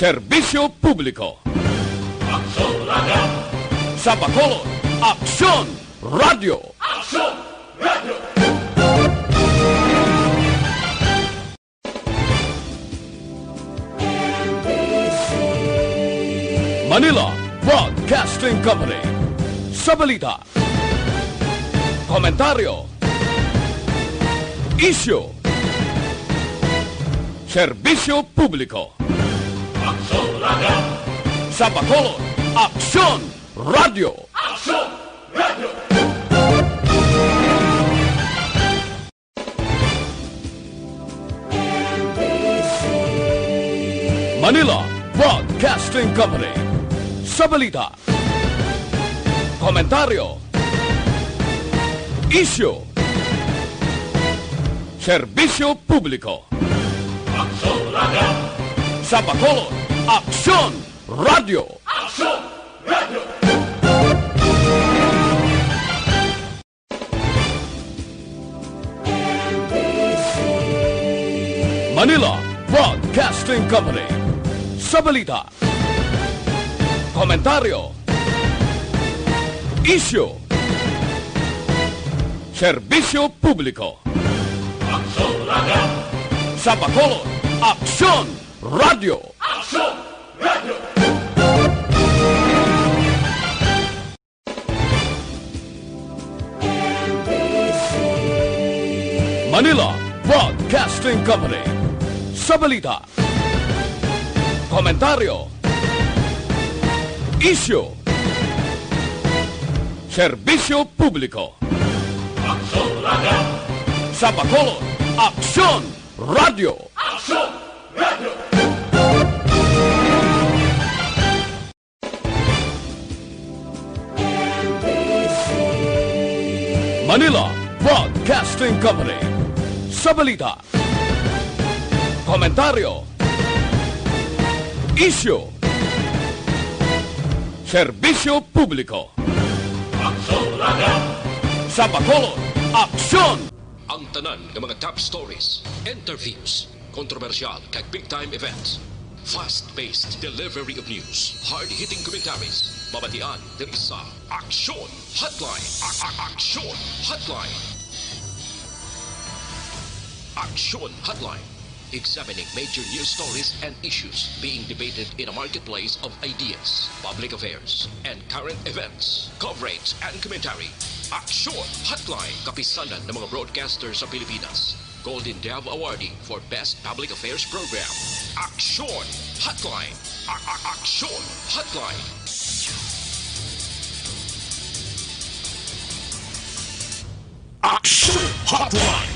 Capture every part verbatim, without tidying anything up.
Serbisyo Publiko. Aksyon Radio. Sa Bacolod, Aksyon Radio. Aksyon Radio. Manila Broadcasting Company. Sa balita, komentaryo, isyu, serbisyo publiko. Aksyon Radio. Sa Bacolod, Aksyon Radio. Aksyon Radio. Manila Broadcasting Company. Sa balita, komentaryo, isyu, serbisyo publiko. Aksyon Radio. Sa Bacolod, Aksyon Radio. Aksyon Radio. Manila Broadcasting Company. Sa balita, komentaryo, isyu, serbisyo publiko. Aksyon Radio. Sa Bacolod, Aksyon Radio. Aksyon Radio. Manila Broadcasting Company. Sa balita, komentaryo, isyu, serbisyo publiko. Aksyon Radio. Sa Bacolod, Aksyon Radio. Aksyon Radio. Manila Broadcasting Company. Sa balita, komentaryo, isyu, serbisyo publiko. Aksyon Radio. Sa Bacolod, Aksyon. Ang tanan nga mga top stories, interviews, kontrobersyal kag big time events. Fast-paced delivery of news, hard-hitting commentaries, mabatian diri sa Aksyon Hotline. A- a- Aksyon Hotline. Aksyon Hotline. Examining major news stories and issues being debated in a marketplace of ideas, public affairs, and current events. Coverage and commentary. Aksyon Hotline. Kapisanan ng mga broadcaster sa Pilipinas. Golden Dove Awardee for Best Public Affairs Program. Aksyon Hotline. A- a- Aksyon Hotline. Aksyon Hotline.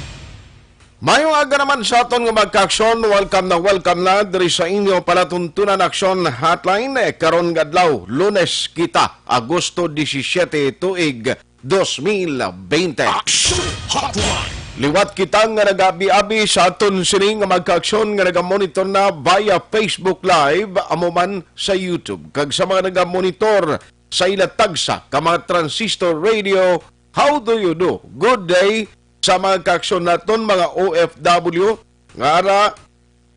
Mayong aga naman sa aton nga magkaaksyon. Welcome na welcome na diri sa inyo palatuntunan Aksyon Hotline. Eh, karon nga adlaw, Lunes kita, Agosto disisiete, tuig dos mil bente. Aksyon Hotline. Liwat kita nga nag-abi-abi sa aton sini nga magkaaksyon nga nagamonitor na via Facebook Live, amo man sa YouTube. Kag sa mga nagamonitor sa ila tagsa ka mga transistor radio, how do you do? Good day sa mga kaaksyon naton, mga O F W, nga ara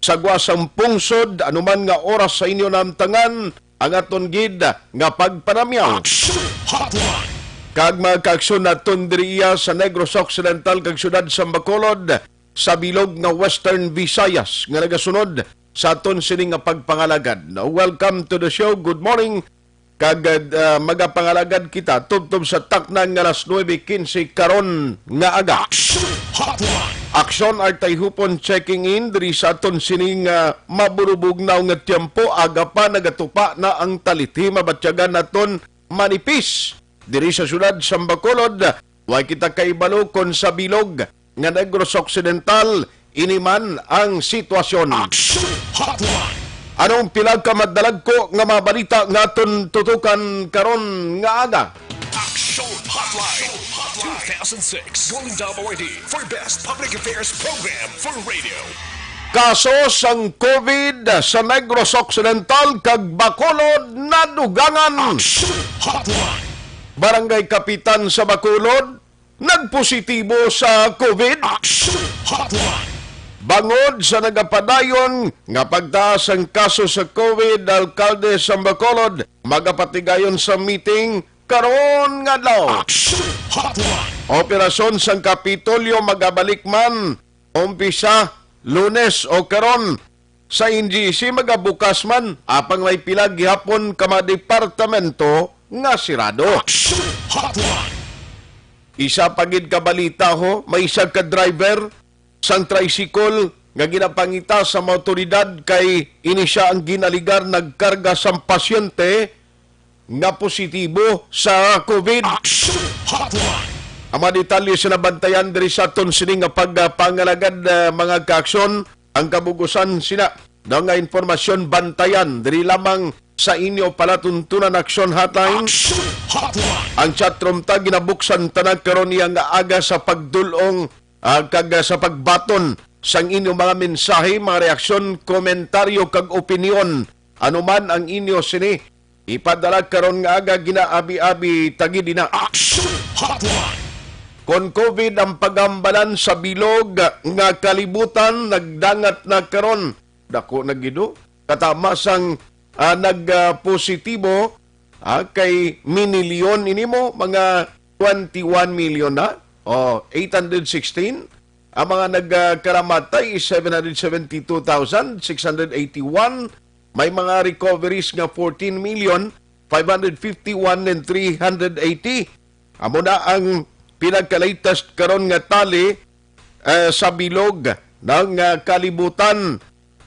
sa gwa sang pungsod, anuman nga oras sa inyo namtangan ang aton gid nga pagpanamyaw. Aksyon Hotline. Kag mga kaaksyon naton diri iya sa Negros Occidental kag siyudad sa Bacolod, sa bilog nga Western Visayas nga nagasunod sa aton sini nga pagpangalagad. Welcome to the show. Good morning. Kag, ah, magapangalagad kita tubtob sa takna nga alas nuebe quince karon nga aga. Aksyon Hotline. Aksyon Artay Hupon checking in diri sa aton sining, ah, maburubugnaw nga tiyempo. Aga pa nagatupa na ang talithi, mabatyagan naton manipis. Diri sa siyudad sa Bacolod, way kita kahibalo kon sa bilog nga Negros Occidental, ini man ang sitwasyon. Aksyon Hotline. Anong pila ka madalagko nga mga balita nga aton tutukan karon nga aga? Aksyon Hotline two thousand six Golden Dove Awardee for Best Public Affairs Program for Radio. Kaso sang COVID sa Negros Occidental kag Bacolod nadugangan. Aksyon Hotline. Barangay Kapitan sa Bacolod nagpositibo sa COVID. Aksyon Hotline. Bangod sa nagapadayon nga pagtaas ang kaso sa COVID, alkalde sang Bacolod magapatigayon sa meeting karon nga adlaw. Action Hotline. Operasyon sang Kapitolyo magabalik man, umpisa Lunes o karon. Sa N G C magabukas man, apang may pila gihapon ka mga departamento nga sirado. Action Hotline. Isa pa gid ka balita, ho, may isa ka driver sang tricycle nga ginapangita sa mga awtoridad kay ini sia ang ginaligar nagkarga sang pasyente nga positibo sa COVID. Action Hotline. Ang mga detalye sa nabantayan diri sa aton sini nga pagpangalagad, ah, mga kaaksyon, ang kabugusan sina daw nga impormasyon bantayan diri lamang sa inyo palatuntunan Action Hotline. Action Hotline. Ang chatroom ta ginabuksan tanan karon niya nga aga sa pagdulong, ah, kag, ah, sa pagbaton sang inyo mga mensahe, mga reaksyon, komentaryo, kag opinyon. Ano man ang inyo sini, ipadala karon nga aga, ginaabi-abi ta gid ina. Action Hotline. Kon COVID ang pagambalan sa bilog nga kalibutan, nagdangat na karon. Dako na gid, oh. Katama sang, ah, nag, ah, positibo, ah, kay minilyon ini mo, mga twenty-one million na. Oh, eight hundred sixteen. Ang mga nagkaramatay is seven hundred seventy-two thousand six hundred eighty-one. May mga recoveries nga fourteen million five hundred fifty-one and three hundred eighty. Amo na ang pinagka-latest karon nga tali, eh, sa bilog ng, ah, kalibutan.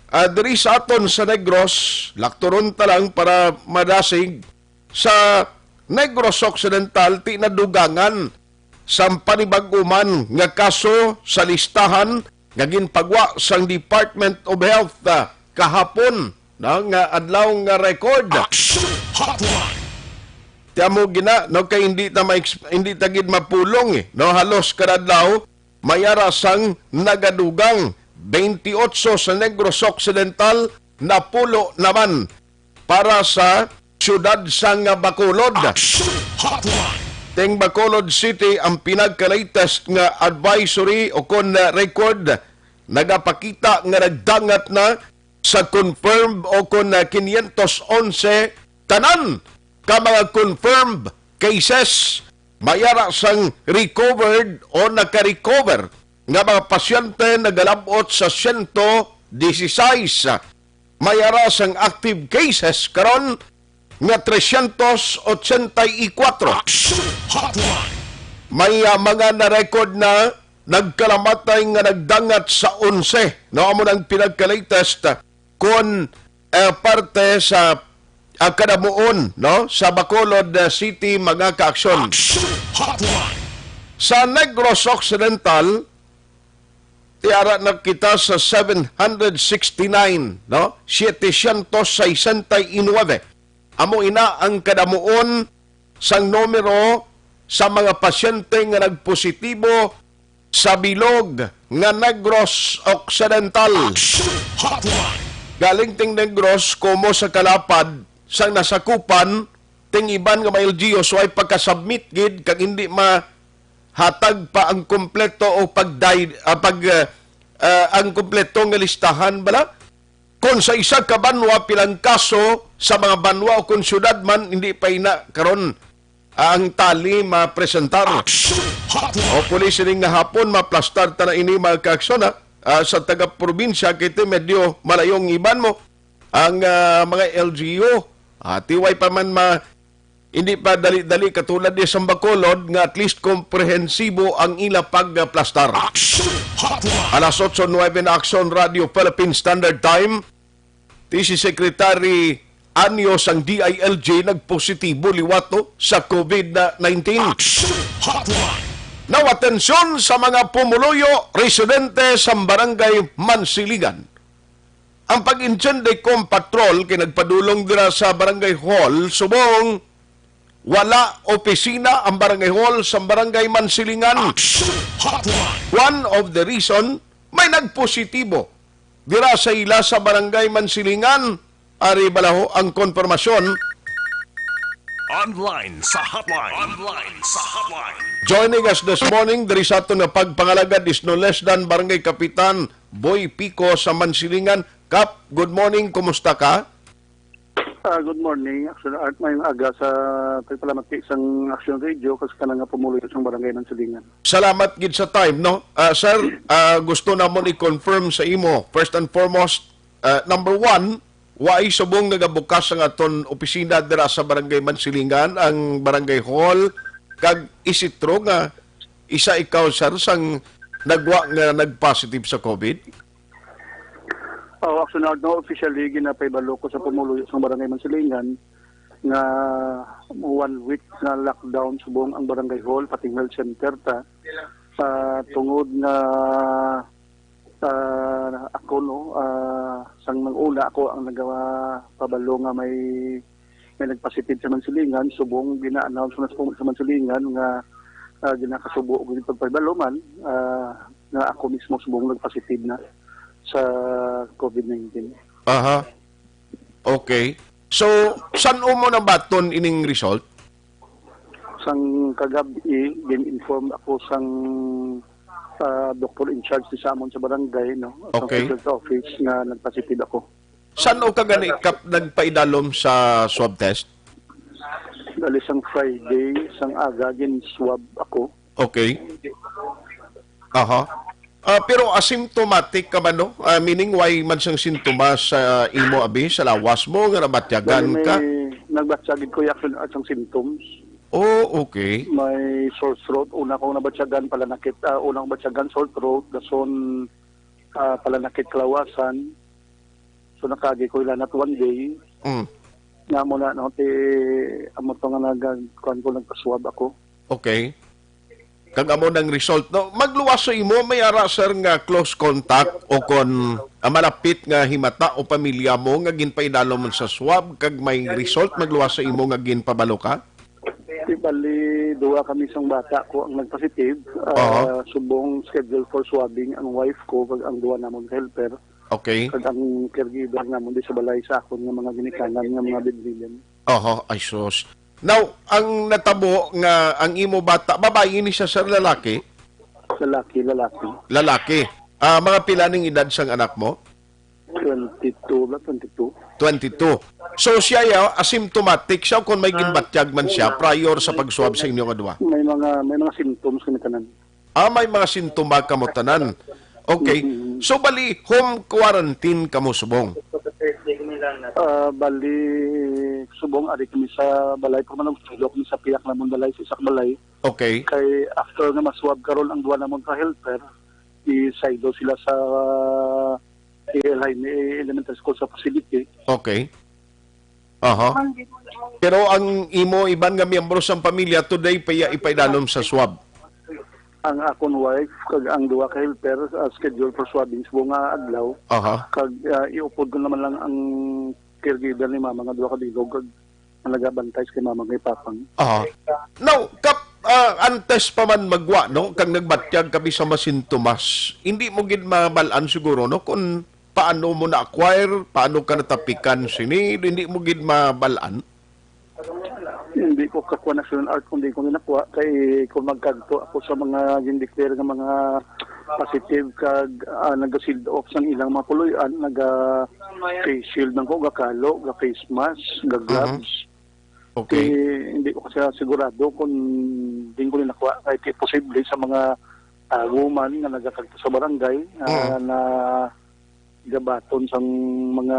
Ah, diri sa aton sa Negros, lakturon ta lang para madasig, sa Negros Occidental, ti nadugangan sang panibag-o man nga kaso sa listahan nga ginpagwa sang Department of Health, ah, kahapon, no, nga adlaw nga record. Action Hotline. Ti amo gina, no, kay hindi ta ma-, hindi ta gid mapulong, eh, no, halos kada adlaw may ara sang nagadugang. Twenty-eight sa Negros Occidental, napulo naman para sa siyudad sang Bacolod. Action Hotline. Ting Bacolod City ang pinagka-latest nga advisory o kon, uh, record nagapakita nga nagdangat na sa confirmed o kon, uh, quinientos onse tanan ka mga confirmed cases, may ara sang recovered o naka-recover nga mga pasyente nagalab-ot sa siyento disisais. May ara sang active cases karon nga trescientos ochenta y cuatro. Action Hotline. May, ah, mga na-record na nagkalamatay nga nagdangat sa onse. No, amo nang pinagka-latest, ah, kon, ah, parte sa, ah, kadamuon, no, sa Bacolod, ah, City, mga kaaksyon. Action Hotline. Sa Negros Occidental, ti ara na kita sa seven hundred sixty-nine, no? Setecientos sesenta y nueve. Amo ina ang kadamuon sang numero sa mga pasyente nga nagpositibo sa bilog nga Negros Occidental. Action Hotline. Galing ting Negros, komo sa kalapad sang nasakupan, ting iban nga mga L G Us way pagka-submit gid kag hindi mahatag pa ang kompleto o pagday-, ah, pag, ah, ah, ang kompleto nga listahan bala. Kon sa isa ka banwa pilang kaso sa mga banwa o kon syudad man, hindi pa ina karon, ah, ang tali mapresentar. Action Hotline. Hopefully, sining nga hapon, maplastar ta na ini, mga kaaksyon, ha? Ah, sa taga-probinsya, kay ti medyo malayong iban mo. Ang, ah, mga L G U, ah, ti way pa man ma-, hindi pa dali-dali katulad ni sa Bacolod nga at least komprehensibo ang ila pagplastar. Action Hotline. Alas otso nuebe na, Action Radio Philippine Standard Time. Ti si Secretary Anyo sang D I L G nagpositibo liwat, no, sa COVID nineteen. Action Hotline. Now, atensyon sa mga pumuluyo, residente sa Barangay Mansilingan. Ang pag-intsende kon patrol kay nagpadulong dira sa Barangay Hall, subong wala opisina ang Barangay Hall sa Barangay Mansilingan. Action Hotline. One of the reason, may nagpositibo dira sa ila sa Barangay Mansilingan. Ari bala ho ang konfirmasyon. Online sa hotline. Online sa hotline. Joining us this morning, diri sa aton nga pagpangalagad is no less than Barangay Kapitan Boy Pico sa Mansilingan. Kap, good morning, kumusta ka? Ah, good morning, Action Art. Mayong aga sa pagpalamati sang Action Radio kag sa tanan nga pumuluyo sang Barangay Mansilingan. Salamat gid sa time, no? Ah, sir, ah, gusto namon i-confirm sa imo. First and foremost, ah, number one, waay subong nagabukas ang aton opisina dira sa Barangay Mansilingan, ang Barangay Hall, kag is it true nga isa ikaw, sir, sang nagwa nga nag-positive sa COVID? Oh, Action Art, no, officially ginapahibalo ko sa pumuluyo sang Barangay Mansilingan nga one week nga lockdown subong ang Barangay Hall, pati ang health center ta. Sa tungod nga, ah, ako, no, ah, sang nag-una ako ang nagapabalo nga may may nagpositive sa Mansilingan, subong gina-announce na sa, sa Mansilingan nga, ah, ginakasubo og pagpahibalo man, ah, nga ako mismo subong nagpositive na sa COVID nineteen. Aha. Okay. So, san-o mo nabaton ining result? Sang kagab-i, gin-inform ako sang, ah, doktor in charge sa amon sa barangay, no? Sang Okay. Health office nga nagpositive ako. San-o ka gani kap nagpaidalom sa swab test? Dali sang Friday, sang aga, gin-swab ako. Okay. Aha. Ah, pero asymptomatic ka ba, no? Ah, meaning, way man sang sintomas sa imo, abi, sa lawas mo nga nabatyagan Dali may ka? Nagbatyagid ko yakon at sang symptoms. Oh, okay. May sore throat. Una kong nabatyagan, palanakit. Ah, unang batyagan, sore throat. Dason, ah, palanakit kalawasan. So, nakaagi ko ila not one day. Mm. Nga mo na, no, ti, amo to nga nag-, kuwan ko, nagpaswab ako. Okay. Kag amo nang result, no? Magluwas sa imo, may ara, sir, nga close contact o kon, ah, malapit nga himata o pamilya mo nga ginpaidalom man sa swab kag may result, magluwas sa imo nga ginpabalo ka? Di bali, duha kami sang bata ko ang nagpositive. Ah, Aha. Subong schedule for swabbing ang wife ko kag ang duha namon ka helper. Okay. Kag ang caregiver namon di sa balay sa akon nga mga ginikanan nga mga bedridden. Oho, ay sus. Now, ang natabo nga ang imo bata, babayi ni siya, sir, lalaki? Lalaki, lalaki. Lalaki. Ah, mga pila ning edad sang anak mo? Twenty-two ba? Twenty-two. Twenty-two. So, siya ya, asymptomatic siya kung may ginbatyag man siya prior sa pag-swab sa inyo nga duha? May mga, may mga symptoms kami tanan. Ah, may mga sintomas kamo tanan. Okay. Mm-hmm. So, bali, home quarantine kamo subong? Ah, bali, subong, ari kami sa balay, pero managsulo kami sa piyak namon balay, sa isa ka balay. Okay. Kay after nga maswab karon ang duha namon ka helper, isaylo sila sa L Jaime Elementary School sa facility. Okay. Aha. Pero ang imo iban nga miyembro sang pamilya today pa iya ipaidalom sa swab. Ang akon wife kag ang duha ka helper, ah, schedule for swabbing sa nga adlaw. Aha. Kag, ah, iupod ko naman lang ang caregiver ni mama nga duha ka bilog kag ang nagabantay sa kay mama kay papang. Aha. Now, kap, ah, antes pa man magwa, no, kag nagbatyag kami sa masintomas, hindi mo gid mabal-an siguro, no, kung paano mo na-acquire? Paano ka natapikan sini? Hindi mo gid mabal-an? Hindi ko kakuha na sa art kung di ko ginakuha. Kay kung magkadto ako sa mga gindeclare nga mga positive kag, ah, nag-shield off sang ilang mga puloy-an, naga face shield man ko, gakalo, ga face mask, ga gloves. Mhm. Okay. Eh, hindi ko kasi sigurado kung di ko ginakuha. Kay posible sa mga, ah, woman nga nagakadto sa barangay, ah, Mm. na gabaton sang mga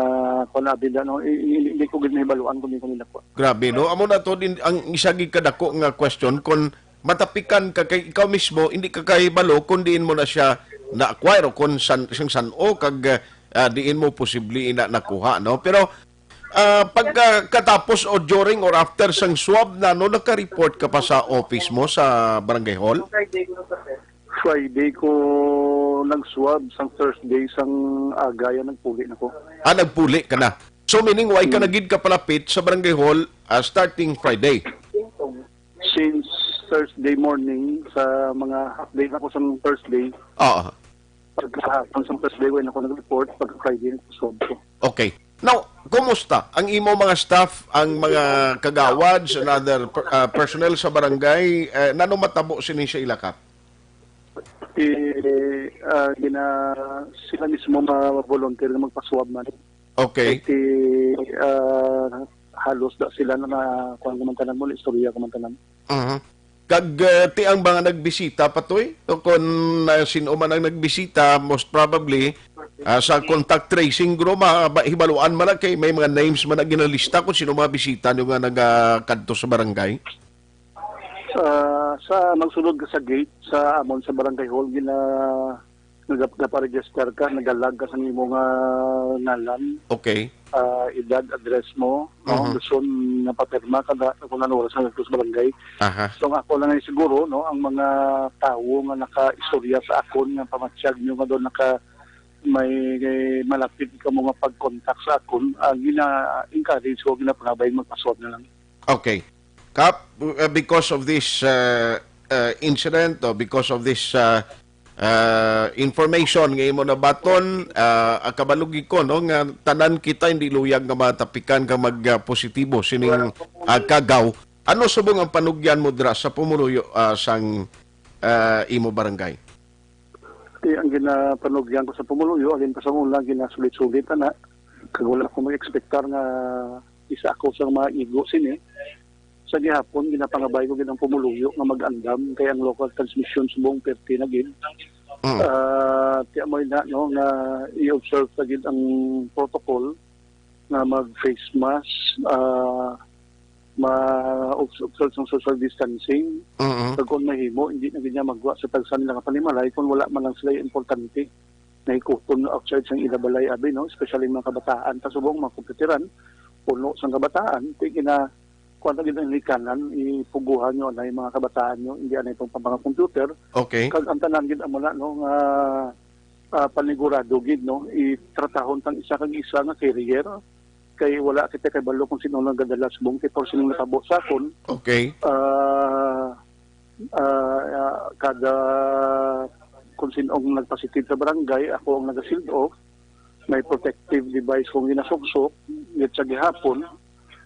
kuan abi na, no? I-, i-, hindi ko gid nahibaluan kung di ko nila kuan. Grabe, no? Amo na to din ang isa gid kadako nga question, kung matapikan ka kay ikaw mismo, hindi ka kahibalo kung diin mo na siya na-acquire o kung san, siyang san-o kag, ah, diin mo posible ina nakuha, no? Pero, ah, pagka katapos o during or after sang swab na, no, naka-report ka pa sa office mo sa barangay hall? Friday ko nag-swab, sang Thursday, sang aga, yan, nagpuli na ko. Ah, nagpuli ka na. So, meaning, why ka Hmm. na gid kapalapit sa barangay hall, ah, starting Friday? Since Thursday morning, sa mga half day na ko sang Thursday, Oo. Pagkahapon sang Thursday, wala na ko nag-report. Pagka Friday, nag-swab ko. Okay. Now, kumusta ang imo mga staff, ang mga kagawads, and other per- ah, personnel sa barangay? Eh, nano matabo sini sa ila, Kap? Eh, ah, gina-, sila mismo ma-volunteer nga magpa-swab man. Okay. Kay ti, ah, halos da sila na, na kuwan ko man tanan mo, istorya ko man tanan. Mhm. Kag, ah, ti ang mga nagbisita pa to, eh. O kung, ah, sino man ang nagbisita, most probably, ah, sa contact tracing guro, ma-, ma-, hibaluan man na kay may mga names man na ginalista kung sino mga bisita nyo nga nagakadto sa barangay. Ah, sa magsulod ka sa gate, sa amon sa barangay hall, gina-, nagap-, naparegister ka, nagalag ka sa imo nga ngalan, Okay. ah, edad, address mo, no? Mhm. Gusto na papirma ka na kung ano oras ang nagtos barangay. Aha. So, ang ako lang ay siguro, no, ang mga tawo nga nakaistorya sa akon nga pamatyag nyo nga doon naka-, may malapit ka mo nga pag-contact sa akon, ah, gina-encourage ko, ginapangabay magpaswab na lang. Okay. Kap, uh, because of this, uh, uh, incident, o because of this, uh, uh, information nga imo nabaton, uh, ang kabalugi ko, no, nga tanan kita hindi luyag nga matapikan ka mag, uh, positibo sining, uh, kagaw. Ano subong ang panugyan mo dira sa pumuluyo, uh, sang, uh, imo barangay? Ti ang ginapanugyan ko sa pumuluyo, alin pa sa una, ginasulit-sulit ana. Kag wala ko mag-expectar nga isa ako sa mga igo sini. Sa gihapon, ginapangabay ko gid ang pumuluyo nga mag-andam kay ang local transmission subong perti na gid. Mm. Ah, ti amoy na, no, nga i-observe ta gid ang protocol nga mag-face mask, ah, ma-obs-, observe ang social distancing. Mm. Kag kung mahimo, hindi na gid niya magwa sa tagsa nila nga panimalay kung wala man lang sila importante nga ikuton outside sang ila balay, abi, no? Especially mga kabataan, ta subong mga kompyuteran, puno sang kabataan, ti gina-, kuwan na gid ang likanan, ipuguhan nyo anay mga kabataan nyo, hindi anay pang, pang mga computer. Okay. Kag ang tanan gid amo na, no, nga, ah, panigurado gid, no, itratahon tang isa kag isa nga carrier, kay wala kita kabalo kung sino ang nagadala subong kay por sino natabo sa akon. Okay. Ah, ah, ah, kada kung sino ang nagpositive sa barangay, ako ang naga-sealed off. May protective device kong ginasuksok, gid sa gihapon.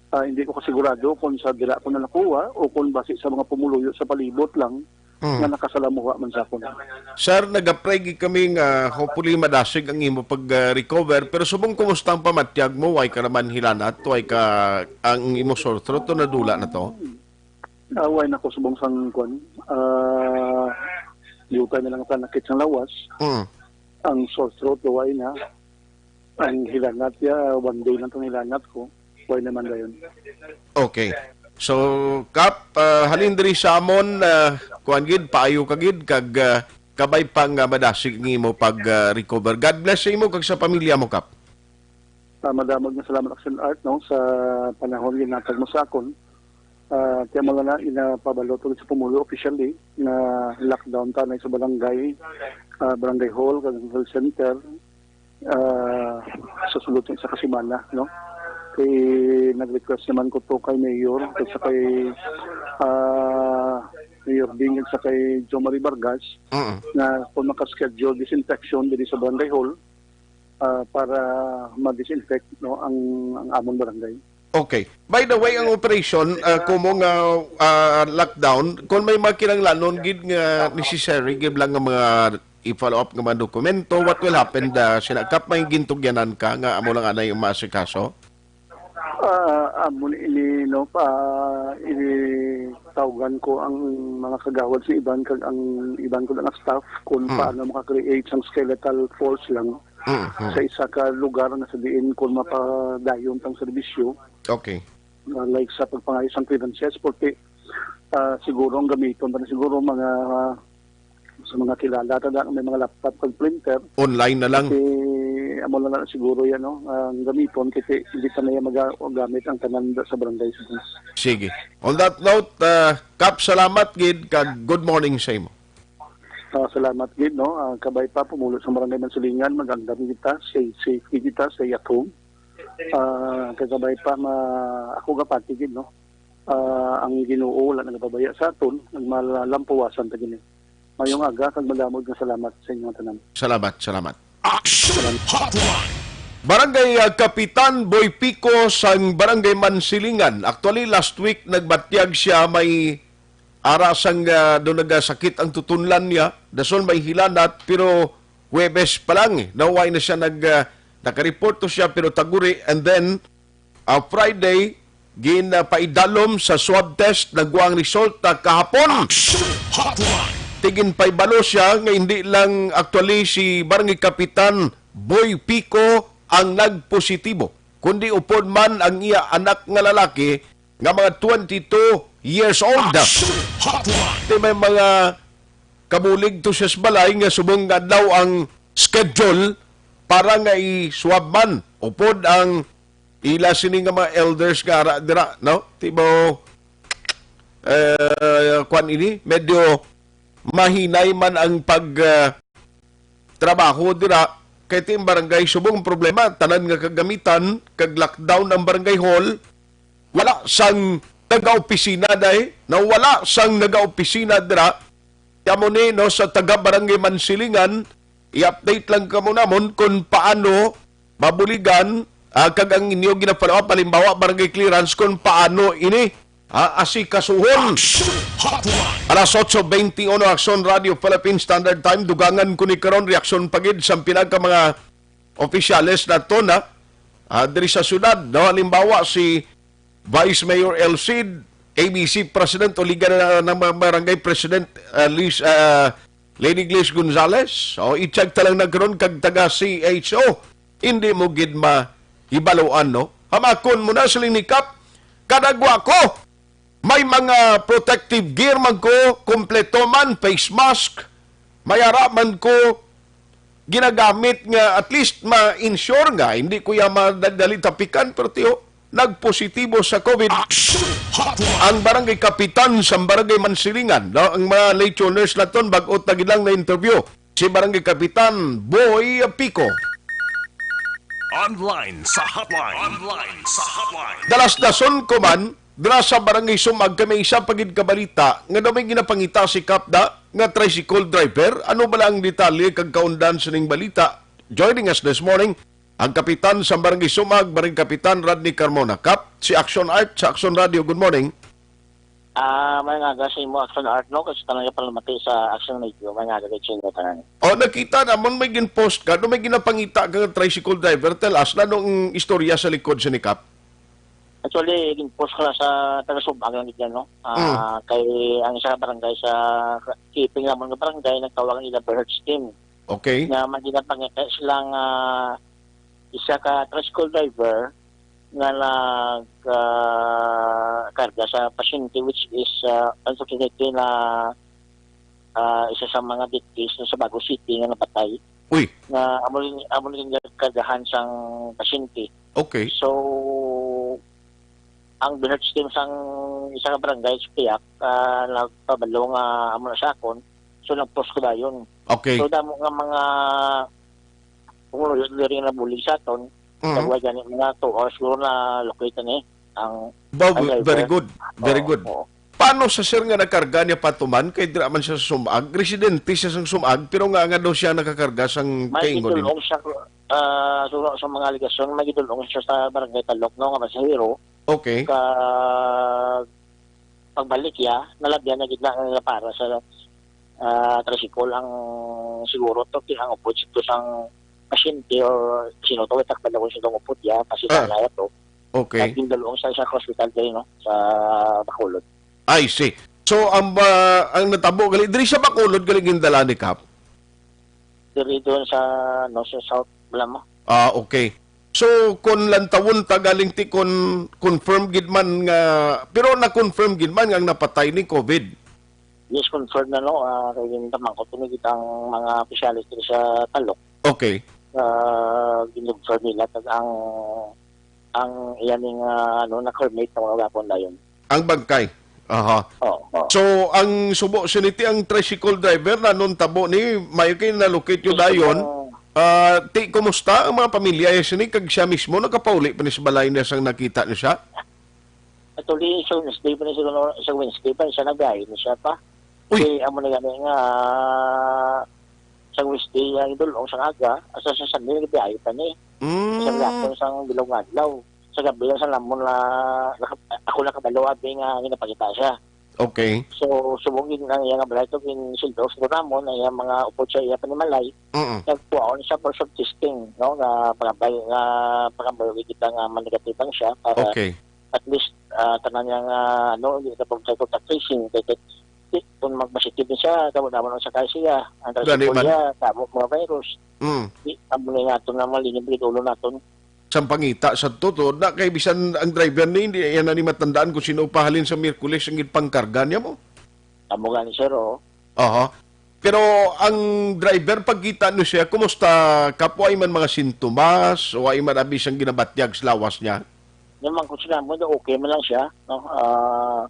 Ah, hindi ko kasigurado kung sa dira ko na nakuha o kung basi sa mga pumuluyo sa palibot lang Mm. nga nakasalamuha man sa akon. Sir, nagapray gid kami nga hopefully madasig ang imo pag, ah, recover. Pero subong kumusta ang pamatyag mo? Way ka naman hilanat? Way ka ang imo sore throat o nadula na to? Ah, way na ko subong sang kwan. Ah, yutay na lang panakit sang lawas. Mm. Ang sore throat, way na. Ang hilanat ya, one day lang tong hilanat ko. Way naman dayon. Okay. So, Kap, ah, halin diri sa amon, ah, kuwan gid, paayo ka gid, kag, ah, kabay pa nga madasig ang imo pag, ah, recover. God bless sa imo kag sa pamilya mo, Kap. Ah, madamog nga salamat, Action Art, no, sa panahon nga ginhatag mo sa akon. Ah, kaya mo na inapabalo to sa pumulo officially nga lockdown ta na sa barangay, ah, barangay hall, kag health center, ah, sa sulod sa isa ka semana, no? Kay nag-request naman ko to kay Mayor, kag sa kay, ah, Mayor Ding, kag sa kay Jo Marie Vargas, Mm. nga kung maka-schedule disinfection diri sa barangay hall, ah, para ma-disinfect, no, ang, ang amon barangay. Okay. By the way, ang operation, ah, kumo nga, ah, lockdown, kung may mga kinahanglanon gid nga necessary, gid lang nga mga i-follow up nga mga dokumento, what will happen, ah, sina Kap, may gintugyanan ka nga amo lang anay ang maasikaso? Ah, amo ni ini, no, pa, ini tawgan ko ang mga kagawad sa iban kag ang iban ko lang staff kung Hmm. paano maka-create sang skeletal force lang Mm, mm. sa isa ka lugar na sa diin kung mapadayon tang serbisyo. Okay. Ah, like sa pagpangayo sang clearances, porque, ah, siguro ang gamiton pa na siguro mga, sa mga kilala ta da, may mga laptop kag printer. Online na lang. Kasi amo na lang siguro yan, no? Ang gamiton, kasi hindi pa na yan maga-, magamit ang tanan da sa barangay. Sige. On that note, ah, Kap, salamat gid, kag good morning sa imo. Ah, salamat gid, no? Ah, kabay pa, pumulo sa Barangay Mansilingan, mag-andam kita, stay safe gid kita, stay at home. Ah, kagabay pa, ma-, ako gapati gid, no? Ah, ang Ginoo wala nagapabaya sa aton, nagmalampuwasan ta gini. Mayong aga, kag madamog nga salamat sa inyong tanan. Salamat, salamat. Action Hotline. Barangay, ah, Kapitan Boy Pico sang Barangay Mansilingan. Actually, last week, nagbatyag siya may ara sang, ah, doon nagasakit ang tutunlan niya. Dason may hilanat, pero Huwebes pa lang, eh. No, why na siya nag, ah, nakareport to siya, pero taguri, and then, ah, Friday, gin, ah, paidalom sa swab test, nagwa ang resulta kahapon. Action Hotline. Tigin paibalo siya nga hindi lang actually si Barangay Kapitan Boy Pico ang nagpositibo, kundi upod man ang iya anak nga lalaki nga mga twenty-two years old. Action Hotline. Ti may mga kabulig to sa balay nga subong nga daw ang schedule para nga i-swab man upod ang ila sini nga mga elders nga ara dira, no? Ti mo, eh, kwan ini, medyo mahinay man ang pag, ah, trabaho dira kay ti ang barangay subong problema, tanan nga kagamitan, kag lockdown ang barangay hall, wala sang nagaopisina day, na wala sang nagaopisina dira. Kamo ni, no, sa taga Barangay Mansilingan, i-update lang kamo namon kung paano mabuligan, ah, kag ang inyo gina-follow up, halimbawa, barangay clearance, kung paano ini, ah, asikasuhon. Action Hotline. Alas otso beintiuno, Action Radio Philippine Standard Time. Dugangan ko ni karon, reaksyon pa gid sa pila ka mga opisyales naton, ha? Ah, diri sa syudad, no? Halimbawa, si Vice Mayor El Cid, A B C President, o Liga na ng mga Barangay President, ah, Liz, ah, Lady Glis Gonzales. O, i-check ta lang na karon kag taga C H O. Hindi mo gid mahibaluan, no? Hamakon mo na, siling ni Kap, kadagwa ko. May mga protective gear man ko, kompleto man, face mask, may ara man ko ginagamit nga at least ma-ensure nga hindi ko ya madali tapikan, pero tiyo, nagpositibo sa COVID Action Hotline. Ang barangay kapitan sa barangay Mansilingan, no? Ang mga late tuners naton, bag-o ta gid lang na interview si barangay kapitan Boy Pico. Online sa hotline. Online sa hotline. Dalasdason ko man, dira sa Barangay Sumag, kay may isa pa gid ka balita nga daw may ginapangita si Kapda nga tricycle driver. Ano bala ang detalye kag kaundan sining balita? Joining us this morning, ang kapitan sa Barangay Sumag, Barangay Kapitan Rodney Carmona. Kap, si Action Art sa Action Radio. Good morning. Ah, may nga aga sa imo, Action Art, no? Kasi tanan nga palamati sa Action Radio, may nga aga sa inyo tanan. O, nakita namon may gin-post ka, no, may ginapangita ka nga tricycle driver. Tell us, ano ang istorya sa likod sa ni Kap? Actually, gin-post ko na sa taga Sumag lang gid yan, no? Ah, Mm. Kay ang isa ka barangay sa Kiping namon nga barangay, nagtawag nila Birds Team. Okay. Nga may ginapangita silang, ah, isa ka tricycle driver nga nag, ah, karga sa pasyente, which is, ah, unfortunately na, ah, isa sa mga victims sa Bago City nga napatay. Uy. Nga amo rin, amo rin kargahan sang pasyente. Okay. So, ang birth team sang isa ka barangay sa Piak, ah, nagpabalo nga amo na sa akon. So, nag-post ko dayon. Okay. So, damo nga mga pumuluyo diri nga nabulig sa aton. Mhm. Kag wa gani mga two hours siguro na locate na eh. Ang, Ba, ang driver. Very good. Very Oo, good. Oo. Paano sa sir nga nakarga niya patuman? Kay dira man siya sa Sumag. Residente siya sa Sumag, pero nga, nga daw siya nakakarga sang May kaingon nimo. Gidulong siya, ah, sa, sa mga alegasyon, may gidulong siya sa barangay Talok, no, nga pasahero. Okay. Ka, pagbalik niya, nalabyan na gid na nga para sa, ah, tricycle ang siguro to, ti ang upod sito sang pasyente or sino to, takpan ako sino upod niya, kasi Ah. Sana to. Okay. At gindulong sa isa ka hospital diri, no, sa Bacolod. I see. So, ang, ah, ang natabo gali, diri sa Bacolod gali gindala ni Kap? Diri doon sa, no, sa South Blamo. Ah, okay. So, kung lantawon ta galing ti, kung confirm gid man nga, pero na-confirm gid man nga ang napatay ni COVID? Yes, confirm na, no. Ah, kay gintamangkot ni kita ang mga opisyalis diri sa Talok. Okay. Ah, gin-confirm nila kag ang, ang iya ning, ah, ano, na crewmate na mga gapon dayon. Ang bangkay. Aha. Oo, oo. So, ang subo sini ti ang tricycle driver na nung tabo ni, may kay na-locate yun Yes, dayon. Ang Ah, ti, kumusta ang mga pamilya ya sini kag siya mismo nakapauli pa ni sa balay niya sang nakita niya siya? Actually, sa Wednesday pa ni siguro, sa Wednesday pa siya nagbiyahe ni siya pa. Uy. Kay amo na gani nga sa Wednesday ang idulong sa aga, asa sa Sunday nagbiyahe pa ni. Mm. Sa gapon sang bilog nga adlaw. Sa gabi lang sa lamon na naka-, ako nakabalo abi nga ginapakita siya. Okay. So, subong gid ang iya nga balay to, gin-shield off to namon, ang iya mga upod sa iya panimalay, Mm. nagkuhaon siya for some testing, no, nga pangabay, nga pangabay kita nga ma-negative lang siya para Okay. at least, ah, tanan niya nga, ano, hindi na pag contact tracing. Kay, kay, di, kung mag-positive na siya, damo-damo nang sakay siya. Ang Gani tricycle man. niya, damo mga virus. Mm. Di, amo ni naton na malingid gid ulo naton. Sang pangita sa tuod na kay bisan ang driver ni, hindi yan na ni matandaan kung sino pa halin sa Miyerkules ang ginpangkarga niya mo. Amo gani, sir, oh. Aha. Pero ang driver, pagkita niyo siya, kumusta? Kapo, ay man mga sintomas o ay man abi sang ginabatyag sa lawas niya? Naman kung sila mo, okay man lang siya, no? Ah,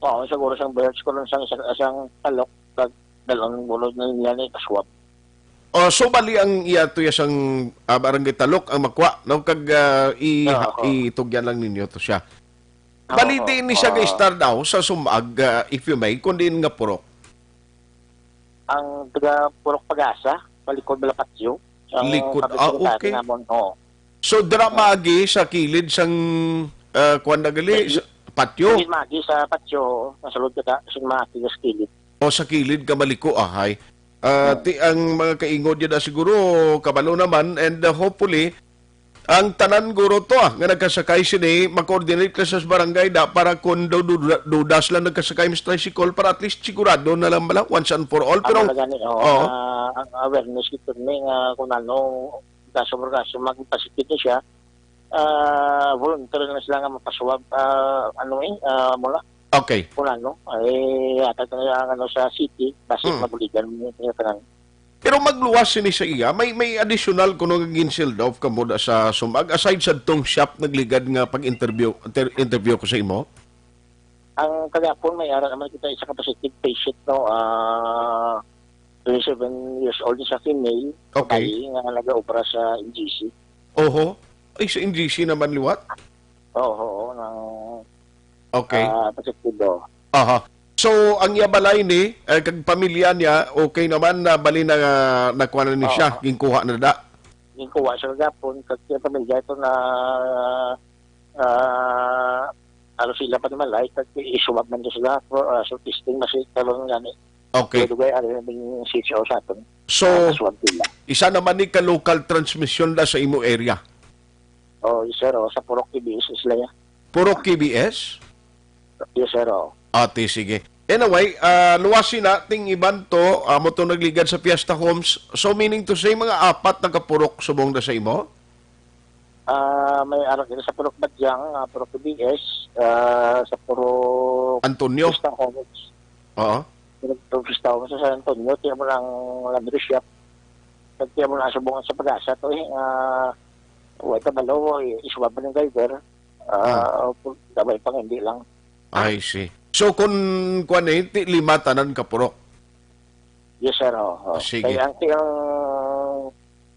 oo, siguro sang birds ko lang sang, sang, sang talok, kag dalawang bulod na niya ni paswab. Oh, so bali ang iya to ya sang, ah, barangay Talok ang makwa, no? Kag, ah, i-, Oo. itugyan lang ninyo to siya. Oo, Bali di ni siya oo. ga-istar daw sa sumag, ah, if you may, kundi nga purok. Ang taga Purok Pagasa, balikod Malapatyo. Ang Likod, ah, kapitbahay okay. namon, oo. So, dira Oo. maagi sa kilid sang, ah, kuwan na gali, Sa sa patyo? kilid maagi sa patyo, masulod ka ta, sa maagi sa kilid. O sa kilid ka maliko, ahay. Ah, Hmm. ti-, ang mga kaingod yun na siguro, kabalo naman, and, uh, hopefully, ang tanan guro to, ah, nga nagkasakay sini, ma-coordinate ka sa barangay da para kung daw duda, dudas lang nagkasakay mas tricycle para at least sigurado na lang bala, once and for all. Pero, Amo na gani, oh, oo. ah, ang awareness ito ni nga kung ano, kaso mo kaso, maging positive na siya, ah, volunteer na sila nga mapaswab, ah, ano eh, ah, mula. Okay. Kung ano, eh, yata na ang ano sa city, basta Hmm. mabuligan mo yung tanan. Pero magluwas sini sa iya, may, may additional kuno nga gin-shield off kamo da sa sumag, aside sa tong shop nagligad nga pag-interview, inter-, interview ko sa imo? Ang kagapon, may ara naman kita isa ka positive patient, no? Ah, twenty-seven years old, isa female, Okay. babae nga nag-aobra sa N G C. Oho. Ay, sa N G C naman liwat? Oo, oo, nang, Okay. ah, positive daw. Aha. So, ang iya balay ni, eh, kag pamilya niya, okay naman na bali na, nakuha na ni siya, Oo. ginkuha na da. Ginkuha siya kagapon, kag iya pamilya ito na, ah, ano sila pa naman, like, kag isumab man to sila, for, ah, so testing, mas karon gani. Okay. Pero dugay, ano, yung C H O sa aton. So, Ah, aswang sila. isa naman ni ka local transmission da sa imo area? Oh, yes, sir, oh, sa Purok K B S sila niya. Purok K B S? Yes, sir, oh. Ate, sige. Anyway, ah, luwasi na, ting iban to, amo to nagligad sa Fiesta Homes. So, meaning to say, mga apat na kapurok subong na sa imo? Ah, may arak din sa Purok Badyang, ah, Purok K B S, ah, sa Purok Antonio? Fiesta Homes. Oo. Purok Fiesta Homes sa San Antonio, tiyan mo lang laundry shop. Pag tiyan mo lang subong sa Pagasa to, eh, ah, wala ka balo, eh, isubab ng driver. Ah, Hmm. kung gamay pang hindi lang. I see. So, kung kuwan eh, ti-, lima tanan ka purok? Yes, sir. Oh, oh. Sige. Kaya ang, ang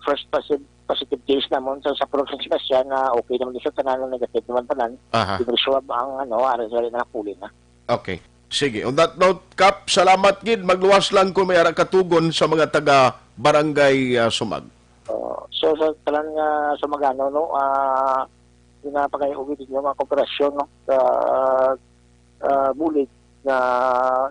first posi-, positive case namon sa, sa Purok San Sebastian na okay naman siya, tanan ang negative naman tanan. Aha. Pinag-swab ang, ano, aral sa rin na puli na. Okay. Sige. On that note, Kap, salamat gid. Magluwas lang kung may ara katugon sa mga taga Barangay, ah, Sumag. Oh, so, sa tanan nga Sumagano, no, ah, pinapakayo gid ninyo mga kooperasyon, no, sa, ah, bulig nga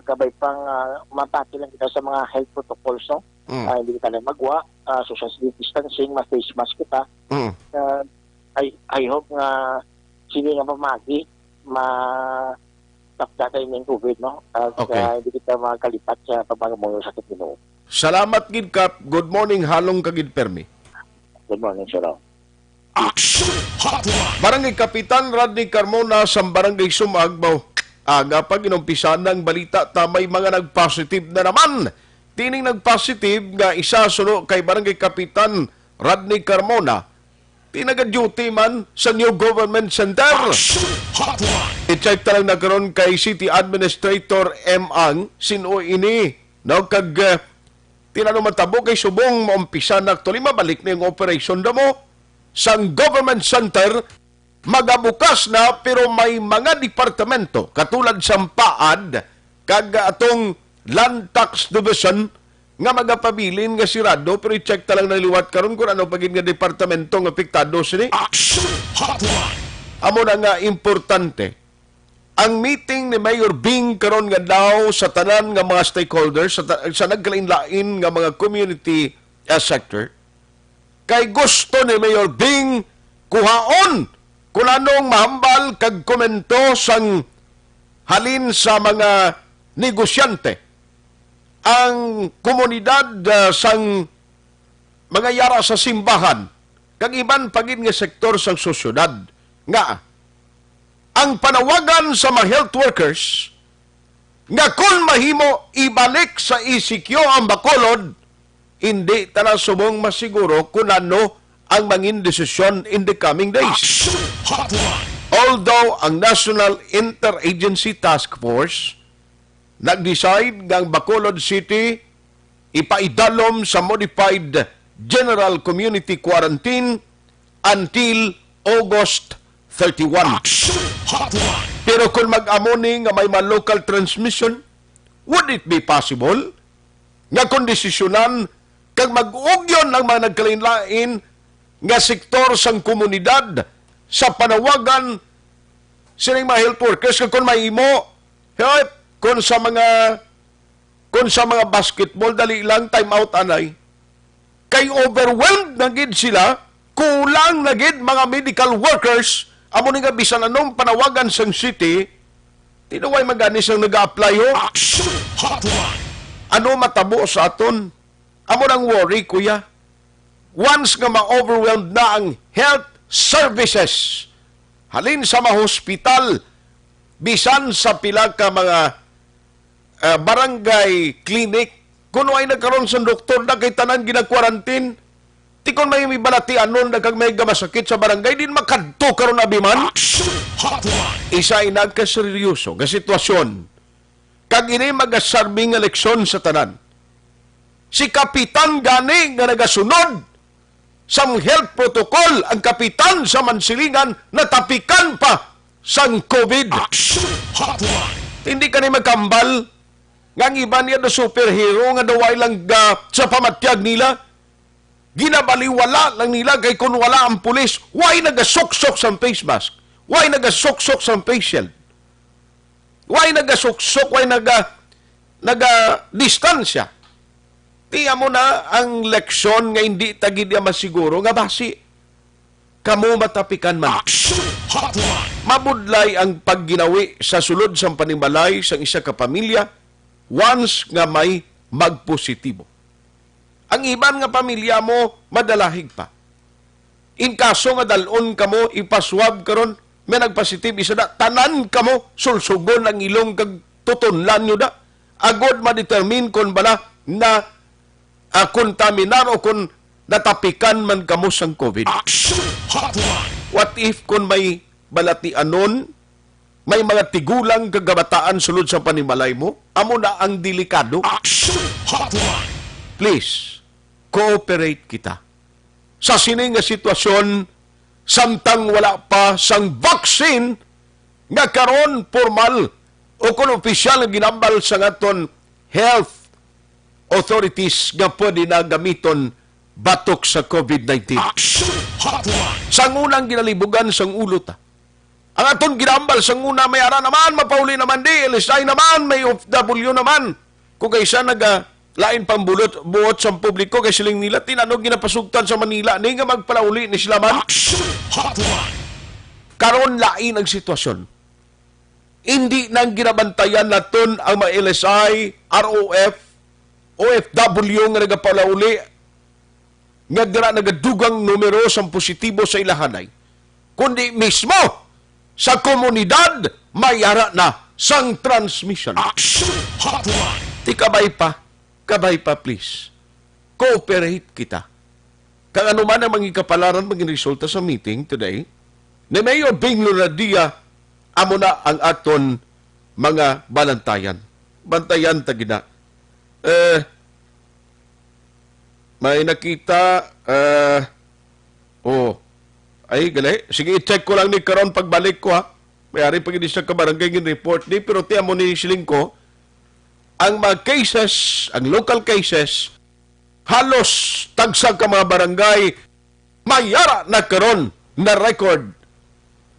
kabay pang, ah, mapati lang kita sa mga health protocols, no? Mm. Ah, hindi kita lang magwa, ah, social distancing, ma-face mask kita. Mm. Ah, I, I hope nga sini nga pamagi ma-, tapda tayo ng COVID, no? At, Okay. ah, hindi kita makalipat sa pagpangamuyo sa Ginoo. Salamat gid, Kap. Good morning, halong ka gid, permi. Good morning, sir. Action Hotline. Barangay Kapitan Rodney Carmona sa Barangay Sumag, baw. Aga pa ginumpisa ng balita ta may mga nag-positive na naman. Tining nag-positive nga isa suno kay Barangay Kapitan Rodney Carmona, tinaga-duty man sa New Government Center. Action Hotline. I-check ta lang na karon kay City Administrator M Ang, sin-o ini, no? Kag, eh, tinano matabo kay subong maumpisa na actually, mabalik na yung operation na mo sang Government Center, magabukas na, pero may mga departamento katulad sang PAAD kag atong Land Tax Division nga magapabilin nga sirado, pero i-check ta lang na liwat karon kung ano pa gid nga departamento nga apektado sini. Action Hotline. Amo na nga importante. ang meeting ni Mayor Bing karon nga daw sa tanan nga mga stakeholders sa, ta- sa nagkalain-lain nga mga community, uh, sector, kay gusto ni Mayor Bing kuhaon kung anong mahambal kag komento sang halin sa mga negosyante, ang komunidad, uh, sang mga yara sa simbahan, kag iban pa gid nga sektor sang sosyedad, nga ang panawagan sa mga health workers nga kon mahimo ibalik sa E C Q ang Bacolod, hindi ta na subong masiguro kung ano ang mangin desisyon in the coming days. Action Hotline. Although ang National Interagency Task Force nag-decide nga ang Bacolod City ipaidalom sa modified general community quarantine until August thirty-one. Action Hotline. Pero kung mag-amo ni nga may ma-local transmission, would it be possible nga kondisisyonan kag mag-ugyon ang mga nagkalain-lain nga sektor sang komunidad sa panawagan sining mga health workers nga kung mahimo, hey, kung sa mga kung sa mga basketball, dali lang, time out anay. Kay overwhelmed na gid sila, kulang na gid mga medical workers, amo ni nga bisan anong panawagan sang city, tinaway magani sang nag-a-apply, ho. Action Hotline. Ano matabo sa aton? Amo nang worry, kuya. Once nga ma-overwhelmed na ang health services, halin sa mga hospital, bisan sa pila ka mga, ah, barangay clinic, kuno ay nagkaroon sa doktor na kay tanan gina-quarantine. Ti kon may balatianon na kag may gamasakit sa barangay, din makadto karon abi man. Action Hotline. Isa ina ka seryoso nga sitwasyon. Kag ini magasarbi nga leksyon sa tanan. Si Kapitan gani nga nagasunod sa health protocol, ang kapitan sa Mansilingan natapikan pa sang COVID. Action Hotline. Hindi ka ni magkambal nga ang iban niya do superhero nga daw ay lang ga, sa pamatyag nila. Ginabaliwala lang nila kay kung wala ang pulis, why nagasuksok sang face mask? Why nagasuksok sang face shield? Why nagasuksok? Why naga, naga-distansya? Ti amo na ang leksyon nga hindi ta gid ya masiguro nga basi kamo matapikan man. Action Hotline. Mabudlay ang pagginawi sa sulod sang panimalay sang isa ka pamilya once nga may magpositibo. Ang iban nga pamilya mo madalahig pa. In kaso nga dal-on kamo ipaswab karon, may nagpositive isa na, tanan kamo sulsugon ang ilong kag tutunlan nyo da. Agod ma-determine kon bala na, ah, kontaminar o kon natapikan man kamo sang COVID. Action Hotline. What if kon may balatianon, may mga tigulang kag kabataan sulod sa panimalay mo? Amo na ang delikado. Action Hotline. Please, cooperate kita. Sa sini nga sitwasyon, samtang wala pa sang vaccine nga karon formal o kon opisyal nga ginambal sa aton health authorities nga pwede na gamiton batok sa COVID nineteen. Action Hotline. Sang unang ginalibugan sang ulo ta. Ang aton ginambal sang una, may ara naman, mapauli naman di, L S I naman, may O F W naman. Kung kaysa naga lain pang bulot, buot sang publiko kay siling nila, tinano ginapasugtan sa Manila ni nga magpalauli ni sila man. Action Hotline. Karon lain ang sitwasyon. Hindi nang ginabantayan naton ang mga L S I, R O F, O F W nga nagapalauli nga dira nagadugang numero sang positibo sa ilahanay, kundi mismo sa komunidad may ara na sang transmission. Action Hotline. Ti kabay pa, kabay pa, please. Cooperate kita. Kang ano man ang mga kapalaran, mga resulta sa meeting today, ni Mayor Bing Lonadia, amo na ang aton mga balantayan. Bantayan ta gina. Eh, may nakita, eh, oh, ay, gali. Sige, i-check ko lang ni karon pagbalik ko, ha. May ari pa gid sa kabarangay gin-report ni, pero ti amo ni siling ko, ang mga cases, ang local cases, halos tagsa ka mga barangay, may ara na karon na record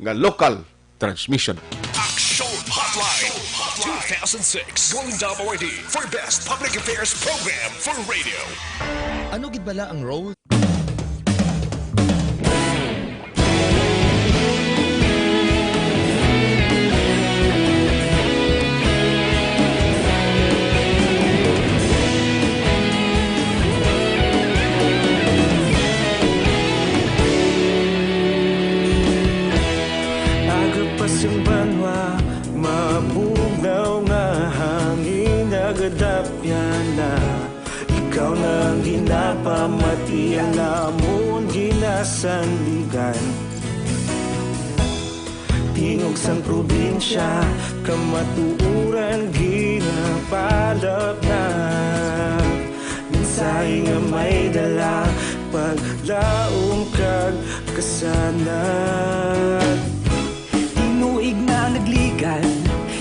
nga local transmission. Action Live two thousand six Golden Dome Awardee for Best Public Affairs Program for Radio. Ano gid bala ang role? Agapas ang banwa, mabugnaw nga hangin, nagadapyan na. Ikaw na ang ginapamati, ang amon ginasandigan. Tingog sang probinsya, kamatuoran ginapalapnap. Mensahe nga may dala, paglaom kag kasanag. Tinuig na nagligad,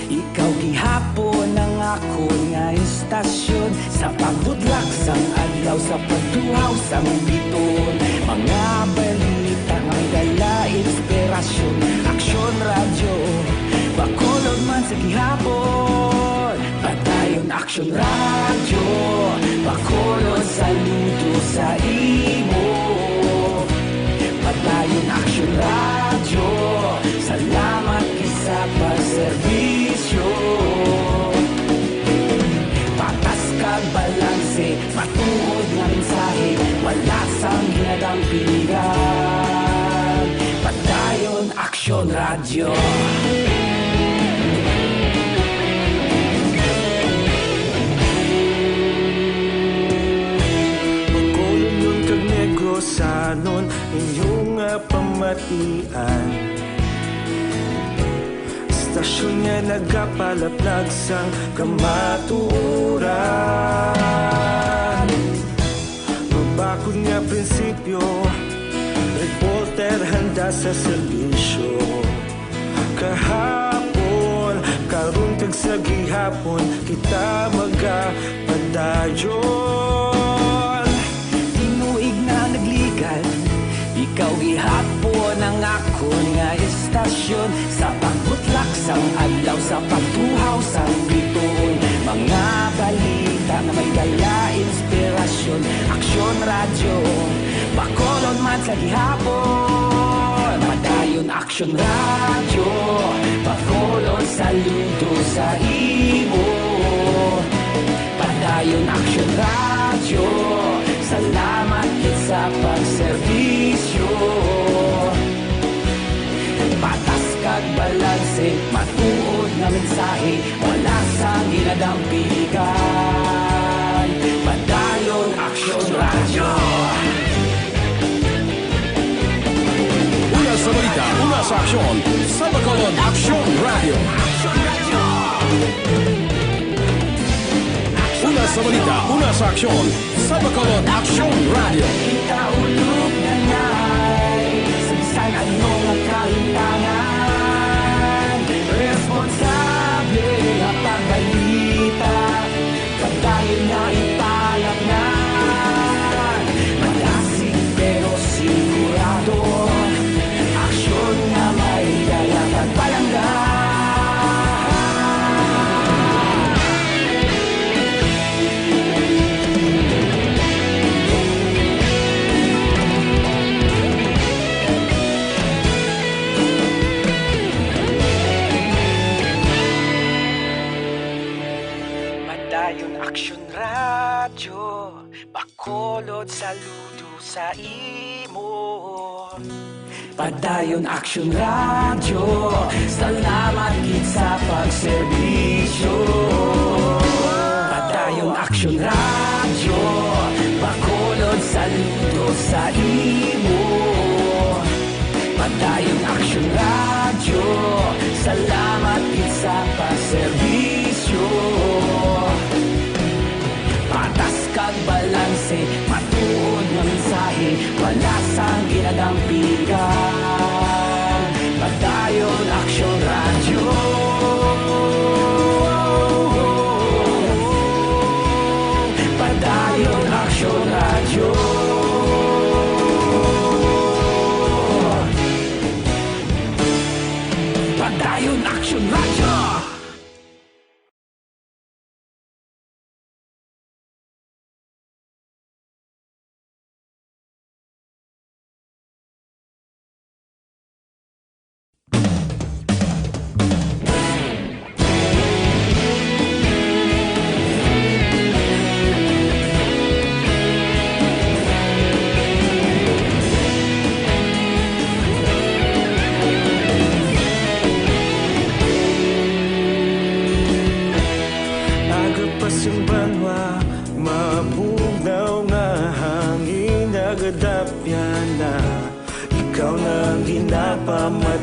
ikaw gihapon ang akon nga estasyon. Sa pagbudlak sang adlaw, sa pagtuhaw sang biton, mga balita nga may dala inspirasyon. Aksyon Radyo, Bacolod man sa gihapon. Padayon Aksyon Radyo, Bacolod, saludo sa imo. Padayon Aksyon Radyo, salamat gid sa pagserbisyo. Patas kag balanse, matuod nga mensahe, wala sang ginadampigan. Padayon Aksyon Radyo. Bacolodnon kag Negrosanon, inyo nga pamatian. Estasyon nga nagapalaplag sang kamatuoran. Mabakod nga prinsipyo, reporter handa sa serbisyo. Kahapon, karon kag sa gihapon, kita magapadayon. Tinuig na nagligad, ikaw gihapon ang akon nga estasyon. Sa pagbutlak sang adlaw, sa pagtuhaw sang bituon, mga balita nga may dala inspirasyon. Aksyon Radyo, Bacolod man sa gihapon. Padayon Aksyon Radyo, Bacolod, saludo sa imo. Padayon Aksyon Radyo, salamat gid sa pagserbisyo. Patas kag balanse, matuod nga mensahe, wala sang ginadampigan. Padayon Aksyon Radyo. Una sa balita, una sa aksyon, sa Bacolod Aksyon Radyo. Una sa balita, una sa aksyon, sa Bacolod Aksyon Radyo. Kita ulog na nay, sa bisan ano nga kahintangan, responsable nga pagbalita, padayon na ipalapnan. Malasig pero sigurado, aksyon nga may dala kag palangga. Padayon Aksyon Radyo, Bacolod, saludo sa imo. Padayon Aksyon Radyo, salamat gid sa pagserbisyo. Padayon Aksyon Radyo, Bacolod, saludo sa imo. Padayon Aksyon Radyo, salamat gid sa pagserbisyo. Patas kag balanse, matuod nga mensahe, wala sang ginadampigan. Padayon Aksyon Radyo. Padayon Aksyon Radyo. Padayon Aksyon Radyo.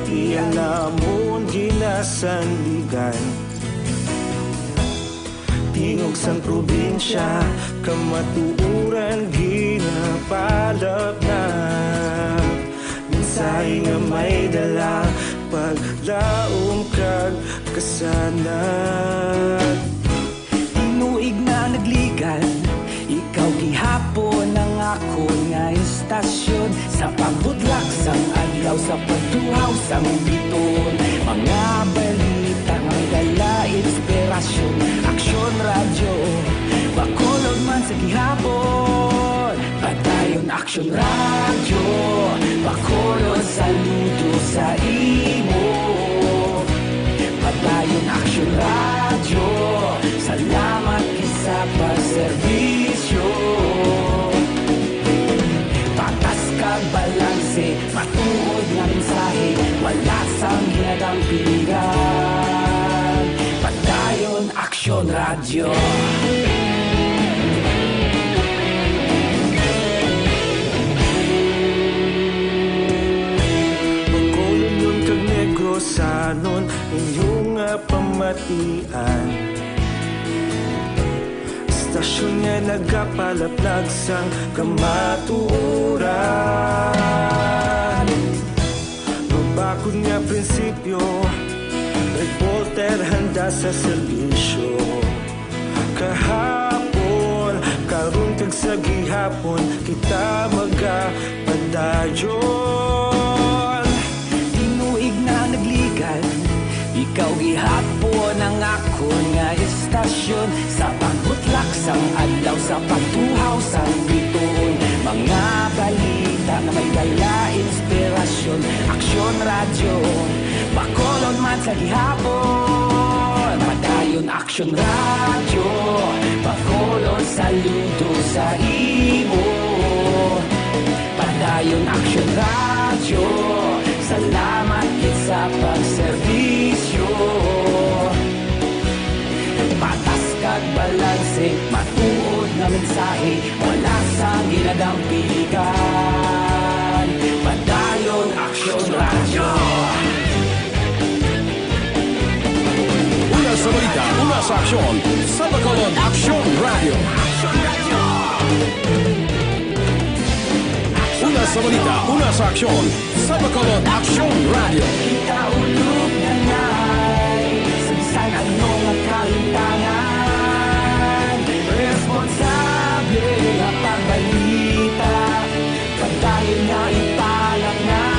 Iya namon ginasandigan. Tingog sang probinsya, kamatuoran ginapalapnap. Mensahe nga may dala, paglaom kag kasanag. Tinuig na nagligad, ikaw gihapon ang akon nga istasyon. Sa pagbutlak sang adlaw, sa pagtuhaw sang bituon, mga balita nga may dala inspirasyon. Aksyon Radyo, Bacolod man sa gihapon. Padayon Aksyon Radyo, Bacolod, saludo sa imo. Padayon Aksyon Radyo, salamat gid sa pagserbisyo. Patas kag balanse, matuod nga mensahe, wala sang ginadampigan. Padayon Aksyon Radyo. Bacolodnon kag Negrosanon, inyo nga pamatian. Istasyon nga nagapalaplag sang kamatuoran. Mabakod nga prinsipyo, reporter handa sa serbisyo. Kahapon, karon kag sa gihapon, kita magapadayon. Tinuig na nagligad, ikaw gihapon ang akon nga istasyon. Sa pagbutlak sang adlaw, sa pagtuhaw sang bituon, mga balita nga may dala inspirasyon. Aksyon Radyo, Bacolod man sa gihapon. Padayon Aksyon Radyo, Bacolod, saludo sa imo. Padayon Aksyon Radyo, salamat gid sa pagserbisyo. Patas kag balanse, matuod nga mensahe, wala sang ginadampigan. Padayon Aksyon Radyo. Una sa balita, una sa aksyon, sa Bacolod Aksyon Radyo. Una sa balita, una sa aksyon, sa Bacolod Aksyon Radyo. Kita ulog na ngay, sa bisan ano nga kalimtangan, responsable nga pagbalita, pagdayon nga ipalaknag,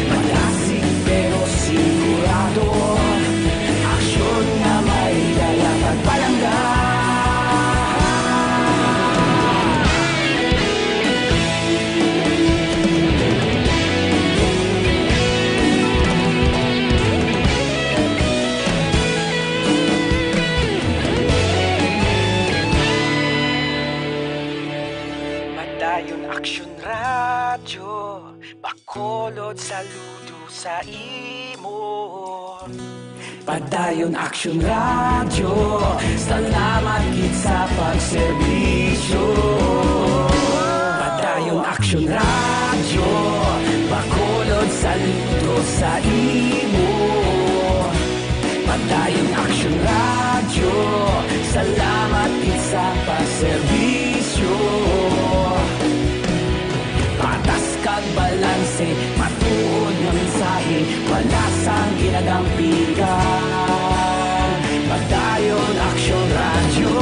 malasig pero sigurado, aksyon nga may dala pagpalangga. Padayon Aksyon Radyo, Bacolod, saludo sa imo. Padayon Aksyon Radyo, salamat gid sa pagserbisyo. Padayon Aksyon Radyo, Bacolod, saludo sa imo. Padayon Aksyon Radyo, salamat gid sa pagserbisyo. Patas kag balanse, matuod nga mensahe, wala sang ginadampigan. Padayon Aksyon Radyo.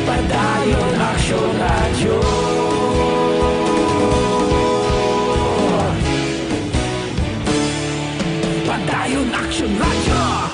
Padayon Aksyon Radyo. Padayon Aksyon Radyo.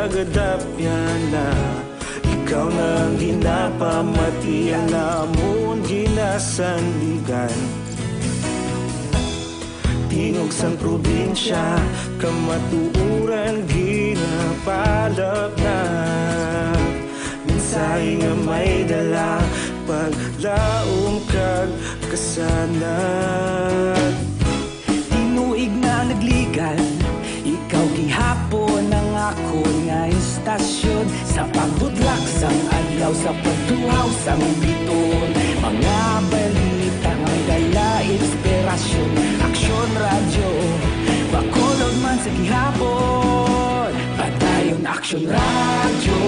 Gadapyan na, ikaw na ang ginapamatian namon ginasandigan. Tingog sang probinsya, kamatuoran ginapalapnag. Mensahe nga may dala, paglaom kag kasanag. Tinuig na nagligan, ikaw gihapon ang akon nga istasyon. Sa pagbutlak sang adlaw, sa pagtuhaw sang biton, mga balita nga may dala inspirasyon. Aksyon Radyo, Bacolod man sa gihapon. Padayon Aksyon Radyo,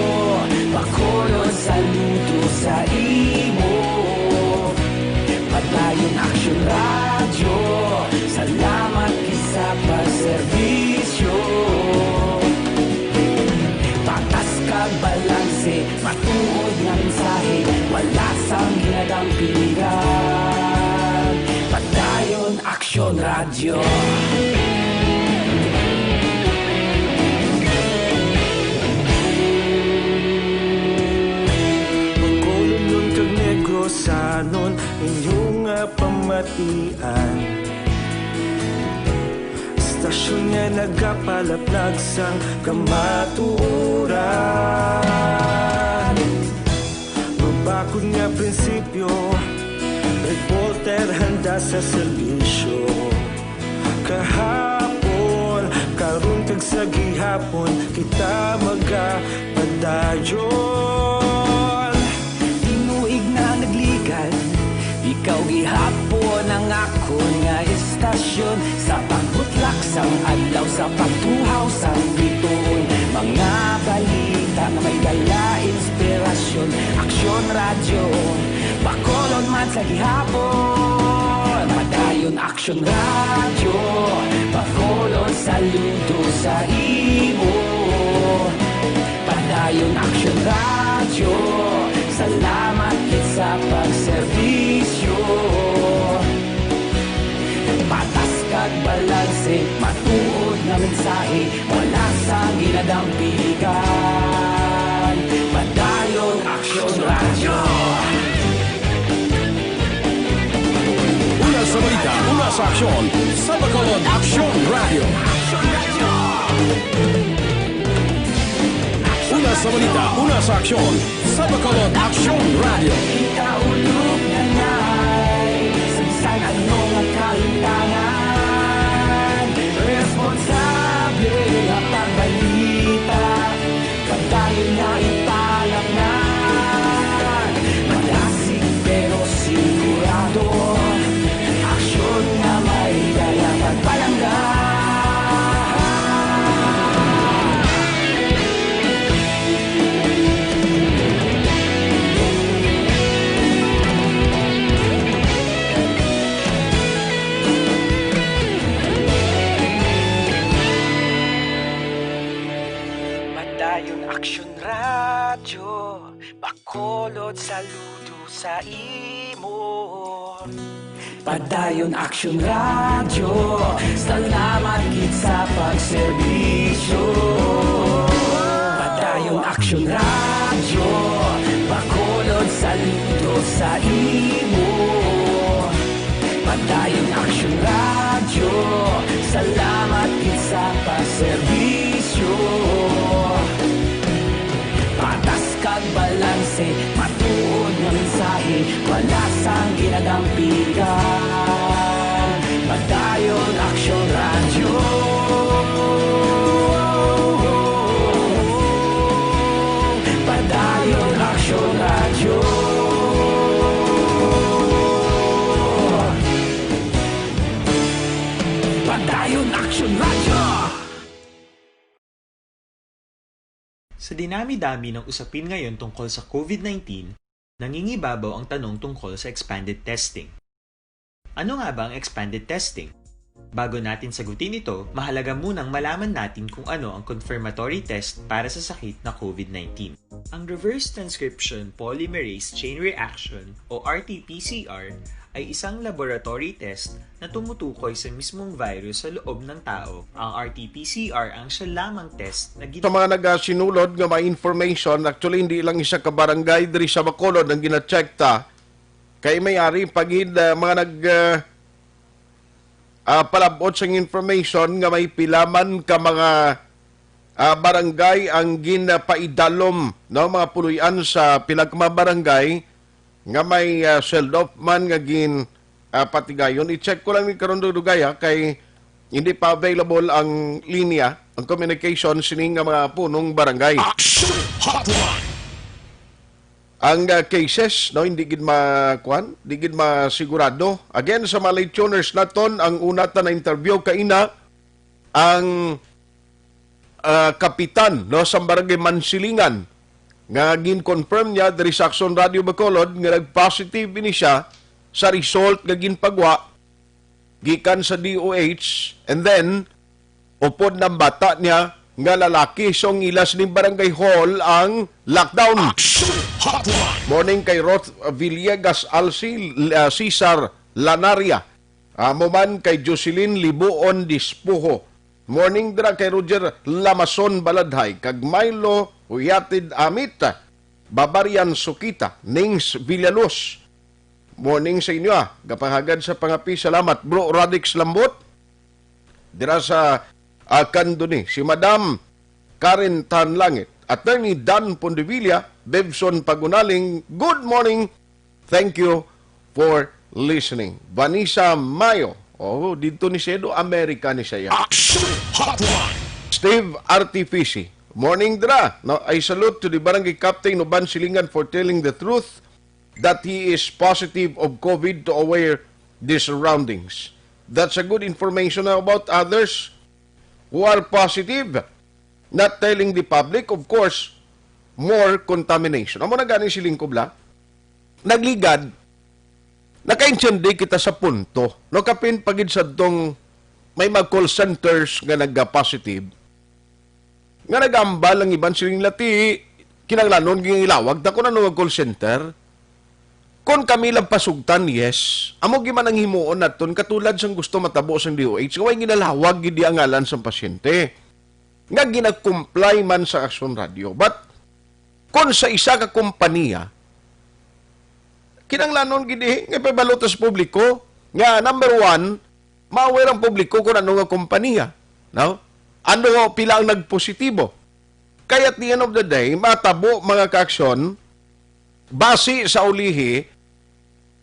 Bacolod, saludo sa imo. Padayon Aksyon Radyo, salamat gid sa pagserbisyo. Patas kag balanse, matuod nga mensahe, wala sang ginadampigan. Padayon Aksyon Radyo. Bacolodnon kag Negrosanon, inyo nga pamatian. Istasyon nga nagapalapnag sang kamatuoran. Mabakod nga prinsipyo, reporter handa sa serbisyo. Kahapon, karon kag sa gihapon, kita magapadayon. Tinuig na nagligan, ikaw gihapon ang akon nga istasyon. Sa pagbutlak sang adlaw, sa pagtuhaw sang biton, mga balita nga may dala inspirasyon. Aksyon Radyo, Bacolod man sa gihapon. Padayon Aksyon Radyo, Bacolod, saludo sa imo. Padayon Aksyon Radyo, salamat gid sa pagserbisyo. Patas kag balanse, matuod nga mensahe, wala sang ginadampigan. Padayon Aksyon Radyo. Una sa balita, una sa aksyon, sa Bacolod Aksyon Radyo. Una sa balita, una sa aksyon, sa Bacolod Aksyon Radyo. Kita ulog na ngay, sa bisan ano nga kalimtangan, responsable nga pagbalita, padayon nga ipalapngan. Madasig pero sigurado, aksyon nga may dala pagpalangga. Padayon Aksyon Radyo, Bacolod, saludo sa imo. Padayon Aksyon Radyo, salamat gid sa pagserbisyo. Padayon Aksyon Radyo, Bacolod, saludo sa imo. Padayon Aksyon Radyo, salamat gid sa pagserbisyo. Patas kag balanse, matuod nga mensahe, wala sang ginadampigan. Padayon Aksyon Radyo. Padayon Aksyon Radyo. Padayon Aksyon Radyo. Sa dinami-dami ng usapin ngayon tungkol sa COVID nineteen, nangingibabaw ang tanong tungkol sa expanded testing. Ano nga ba ang expanded testing? Bago natin sagutin ito, mahalaga munang malaman natin kung ano ang confirmatory test para sa sakit na COVID nineteen. Ang reverse transcription polymerase chain reaction o R T P C R ay isang laboratory test na tumutukoy sa mismong virus sa loob ng tao. Ang R T P C R ang siya lamang test na gin- Sa mga nagasinulod nga may information, actually, hindi lang isa ka barangay diri sa Bacolod ang gina-check ta. Kay may ari pa gid, ah, mga nag, ah, ah, palabot sang information nga may pila man ka mga, ah, barangay ang ginapaidalom, no, mga puloy-an sa pila ka mga barangay nga may, ah, sealed off man nga gin, ah, patigayon. I-check ko lang ni karon, Dugdugay, ha, kay hindi pa available ang linya, ang communication sini nga mga punong barangay. Action Hotline. Ang, ah, cases, no, hindi gid ma-, kuwan, di gid masigurado. Again, sa mga late tuners naton, ang una ta na-interview kaina, ang, ah, kapitan, no, sa Barangay Mansilingan, nga gin-confirm niya diri sa Action Radio Bacolod nga nag-positive ini siya sa result nga ginpagwa gikan sa D O H, and then upod nang bata niya nga lalaki. So, ang ila sining barangay hall ang lockdown. Action Hotline. Morning kay Roth Villegas Alci, uh, Cesar Lanaria. Amo man kay Jocelyn Libuon Dispuho. Morning dira kay Roger Lamason Baladhay kag Milo Huyatid Amit, Babarian Sukita, Nings Villaluz. Morning sa inyo, ah. Gapahagad sa pangapi. Salamat, Bro Radix Lambot. Dira sa, ah, Candoni, si Madam Karen Tanlangit, Attorney Dan Pondevilla, Bebson Pagunaling, good morning. Thank you for listening. Vanessa Mayo. Oh, dito ni Sedo, America ni siya. Action Hotline. Steve Artifici. Morning, dra. No, I salute to the barangay captain of Mansilingan for telling the truth that he is positive of COVID to aware the surroundings. That's a good information. How about others who are positive, not telling the public? Of course, more contamination. Amo na gani siling ko, bla. Nagligad, nakaintindi kita sa punto. No, kapin pagid sa tong may mga call centers nga nagka-positive, nga nagambal ang iban siling lati, kinahanglanon gingilawag ta kung ano nga call center. Kung kami lang pasugtan, yes. Amo gyud man ang himuon naton, katulad sang gusto matabo sang D O H, nga way ginalawag gid ang ngalan sang pasyente nga gina-comply man sa Action Radio. But kung sa isa ka kompanya, kinahanglanon gid, eh, nga ipabalo ta sa publiko nga, number one, ma-aware ang publiko kung ano nga kompanya, no? Ano, pila ang nagpositibo? Kaya at the end of the day, matabo, mga kaaksyon, base sa ulihi,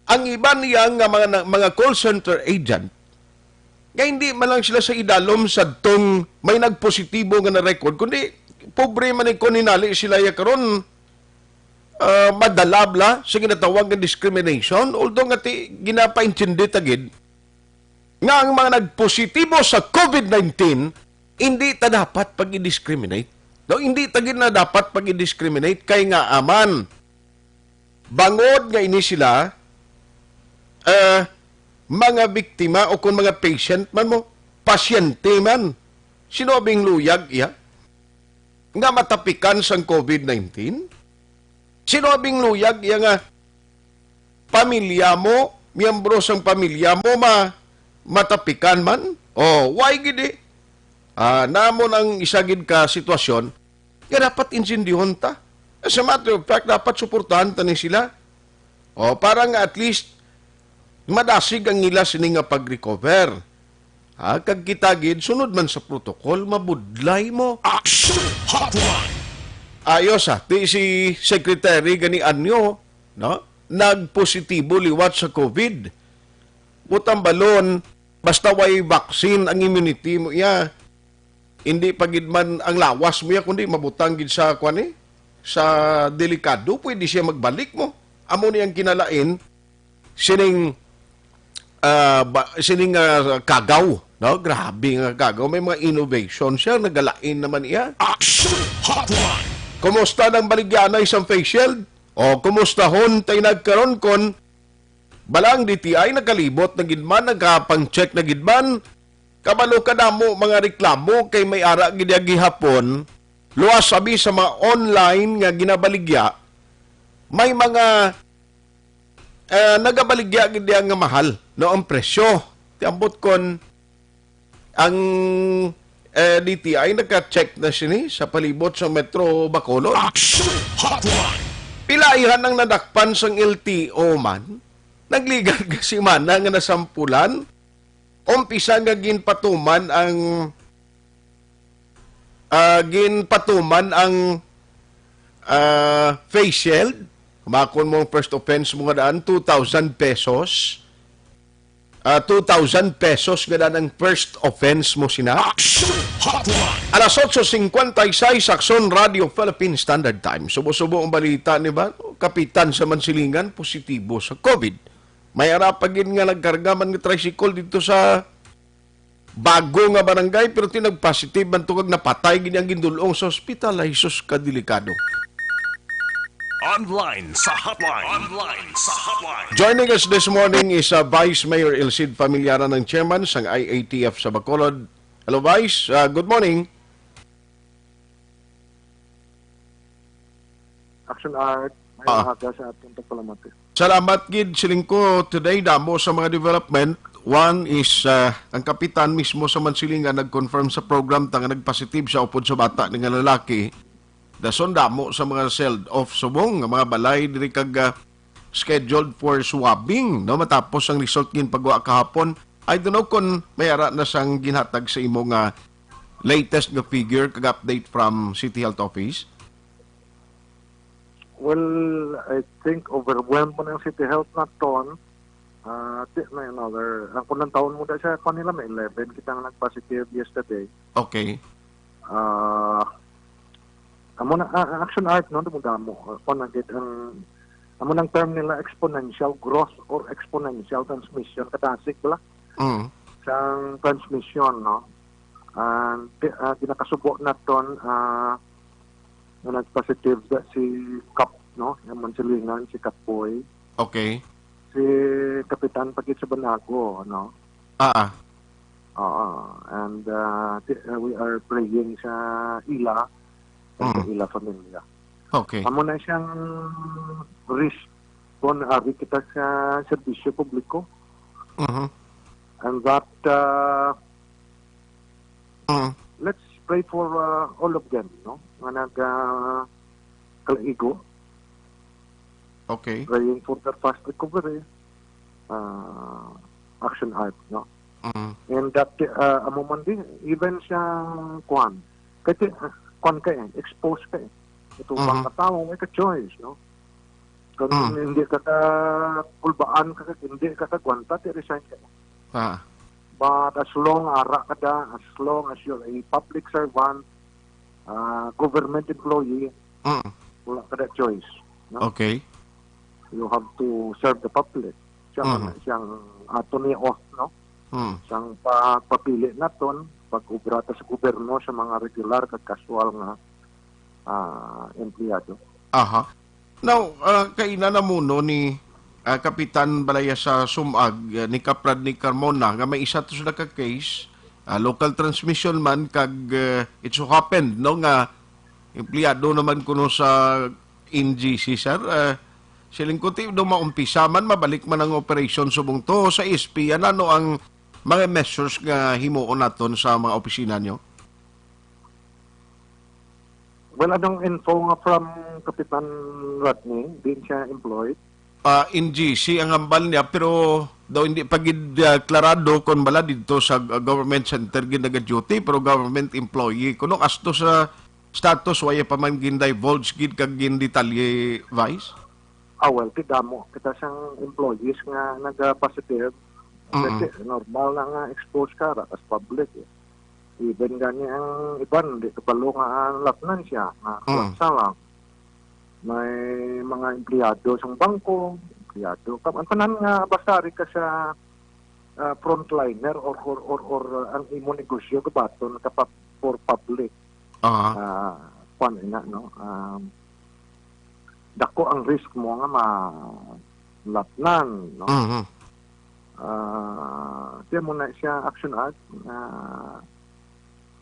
ang iban niya nga mga, mga call center agent, nga hindi man lang sila sa idalom sa tong may nagpositibo nga na-record, kundi pobre man ni kon hinali sila ya karon, ah, madala bala sa ginatawag nga discrimination, although nga ti, ginapaintindi ta gid nga ang mga nagpositibo sa COVID nineteen, hindi ta dapat pag-i-discriminate. No, hindi ta gid na dapat pag-i-discriminate kay nga aman, bangod nga ini sila, eh, mga biktima o kung mga patient man mo, pasyente man, sino abing luyag iya nga matapikan sang COVID nineteen? Sino abing luyag iya nga pamilya mo, miyembro sang pamilya mo ma-, matapikan man? Oh, why gid, eh? Ah, namon ang isa gid ka sitwasyon nga dapat insindihon ta. As a matter of fact, dapat suportahan ta ni sila. Oh, para nga at least madasig ang ila sini nga pag-recover. Ha, kag kita gid, sunod man sa protocol, mabudlay mo. Action Hotline. Ayos, ha, ti si Secretary gani anyo, no? Nagpositibo liwat sa COVID. Butang balon, basta way vaccine ang immunity mo iya. Hindi pa gid man ang lawas mo iya, kundi mabutang gid sa, kwan, eh, sa delikado, pwede siya magbalik mo. Amo ni ang kinalain sining, ah, ba, sining, ah, kagaw, no? Grabe nga kagaw. May mga innovation siya, nagalain naman iya. Action Hotline. Kumusta nang baligyanay sang face shield? O, kumusta hon tay nagkaron kon balang D T I nakalibot na gid man, nagapang-check na gid man? Kabalo ka damo mga reklamo kay may ara gid ang gihapon, luwas abi sa mga online nga ginabaligya, may mga, eh, nagabaligya gid diya nga mahal, no, ang presyo. Ti ambot kon ang, eh, D T I naka-check na sini sa palibot sa Metro Bacolod. Action Hotline. Pila ihan ang nadakpan sang L T O man? Nagligan ka semana nga nasampulan, umpisa nga ginpatuman ang, ah, ginpatuman ang, ah, face shield. Kumakon mo ang first offense mo nga daan, two thousand pesos. Ah, two thousand pesos nga daan ang first offense mo sina. Action Hotline. Alas otso cincuenta y seis, Action Radio Philippine Standard Time. Subo-subo ang balita ni ba? Kapitan sa Mansilingan, positibo sa COVID. May ara pa gid nga nagkarga man nga tricycle dito sa bago nga barangay, pero tinag positive man to kag napatay gid ang gindulong sa ospital. Ay, sus, kadelikado. Online sa hotline. Online sa hotline. Joining us this morning is, uh, Vice Mayor Ilcid Familiaran, ang chairman sang I A T F sa Bacolod. Hello, Vice. Uh, good morning. Action Art, may Ah. Aga sa atong pagpalamati. Salamat gid, siling ko, today damo sa mga development. One is, ah, ang kapitan mismo sa Mansilingan nag-confirm sa program ta nga nagpositive siya upod sa bata ni nga lalaki. Dason damo sa mga sealed off subong nga mga balay diri kag, ah, scheduled for swabbing, no, matapos ang result gin pagwa kahapon. I don't know kung may ara na sang ginhatag sa imo nga latest nga figure kag update from City Health Office? Well, I think overwhelmed mo na ang City Health naton. Ah, di na another, ang kulang taon mo na siya, kung nila may eleven kita nga nag-positive yesterday. Okay. Ah, amo na, ah, Action Art, no, damo-damo. Ah, kung nagit ang, amo nang term nila, exponential growth or exponential transmission, kadasig bala Mm. sang transmission, no? And, ah, ginakasubo naton, ah, nga nag-positive sa si Kap, no? Ang Mansilingan, si Kap Boy. Okay. Si Kapitan Pagit sa Banago, no? Ah, ah. Oo. And, ah, ti-, ah, we are praying sa ila, sa Mm. ila familia. Okay. Amo na siyang risk kung ari kita sa serbisyo publiko. Mhm. And that, ah, Mm. let's pray for, ah, all of them, no? Nga nag, ah, kalaigo. Okay. Praying for their fast recovery. Ah, Action Art, no? Mm. And that, ah, amo man din, even sa kwan. Kasi, ah, kwan ka eh, exposed ka eh. Ito Mhm. bang katao, may ka-choice, no? Kung Mm. hindi ka ka-, kulbaan ka, hindi ka kagwanta, ti resign ka. Ah. But as long ara ka da, as long as you're a public servant, ah, government employee, Mm. wala ka da choice, no? Okay. You have to serve the public. Siya man Mhm. siyang ato ni oath, no? Mm. Siyang pagpapili naton, pag-obra ta sa gobyerno sa mga regular kag casual nga, ah, empleyado. Aha. Now, ah, kaina na muno ni, ah, Kapitan Balaya sa Sumag, ah, ni Kaprad ni Carmona nga may isa to sila ka case, ah, local transmission man kag, ah, it so happened, no, nga empleyado naman kuno sa N G C, sir. Ah, siling ko ti do maumpisa man, mabalik man ang operasyon subong to sa S P, ano ang mga measures nga himuon naton sa mga opisina nyo? Well, anong info nga from Kapitan Rodney? Di siya employed? Ah, N G C ang hambal niya, pero daw hindi pa gid, ah, klarado kung bala dito sa, ah, government center gid nag-duty, pero government employee. Kuno asto sa status, wala pa man gin-divulge gid kag gin-detalye, Vice? Ah, well, ti damo kita sang employees nga naga-positive. Mm. Kasi normal na nga expose ka ra as public, eh. Even gani ang iban, di kabalo nga ang latnan siya, nga Mm. kuwatsa lang. May mga empleyado sang bangko, empleyado. Kam-, ang tanan nga basta ari ka sa, ah, frontliner or, or, or, or, uh, ang imo negosyo gabaton ka pa for public. Aha. Ah, kwan ina, no? Um, dako ang risk mo nga malatnan, no? Mhm. Ah, siya muna siya, Action Art. Ah,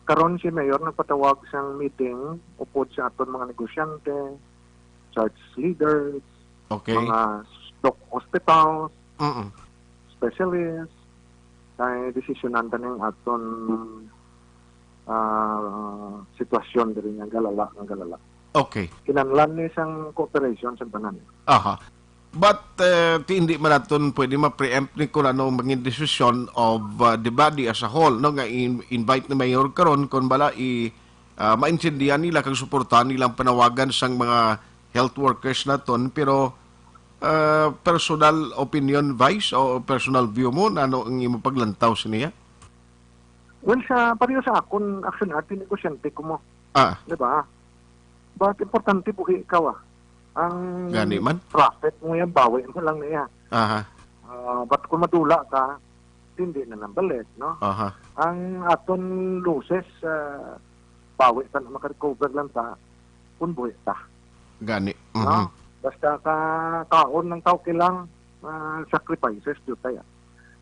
karon si Mayor nagpatawag sang meeting upod sa aton mga negosyante, church leaders, Okay. mga stock hospitals, Mm-mm. specialists, kay desisyonan ta ning aton, ah, sitwasyon diri nga galala, nga galala. Okay. Kinahanglan ni sang cooperation sa tanan. Aha. But, eh, ti hindi man naton pwede ma-preempt ni kung ano ang maging desisyon of, uh, the body as a whole, no, nga i-invite ni Mayor karon kung bala i, ah, maintindihan nila kag suportahan nilang panawagan sang mga health workers naton, pero, ah, personal opinion, Vice, o personal view mo, ano ang imo paglantaw sa niya? Well, sa, pareho sa akon, Action Art, negosyante ko mo. Ah. Di ba? But importante buhi ikaw, ah. Ang Gani man. profit mo yan, bawi mo lang niya. Aha. Ah, but kung madula ka, hindi na nang balik, no? Aha. Ang aton losses, ah, bawi ta na makarecover lang ta kung buhi ta. Gani. No? Mhm. Basta ka kaon ng tao kilang, ah, sacrifices jud tayo.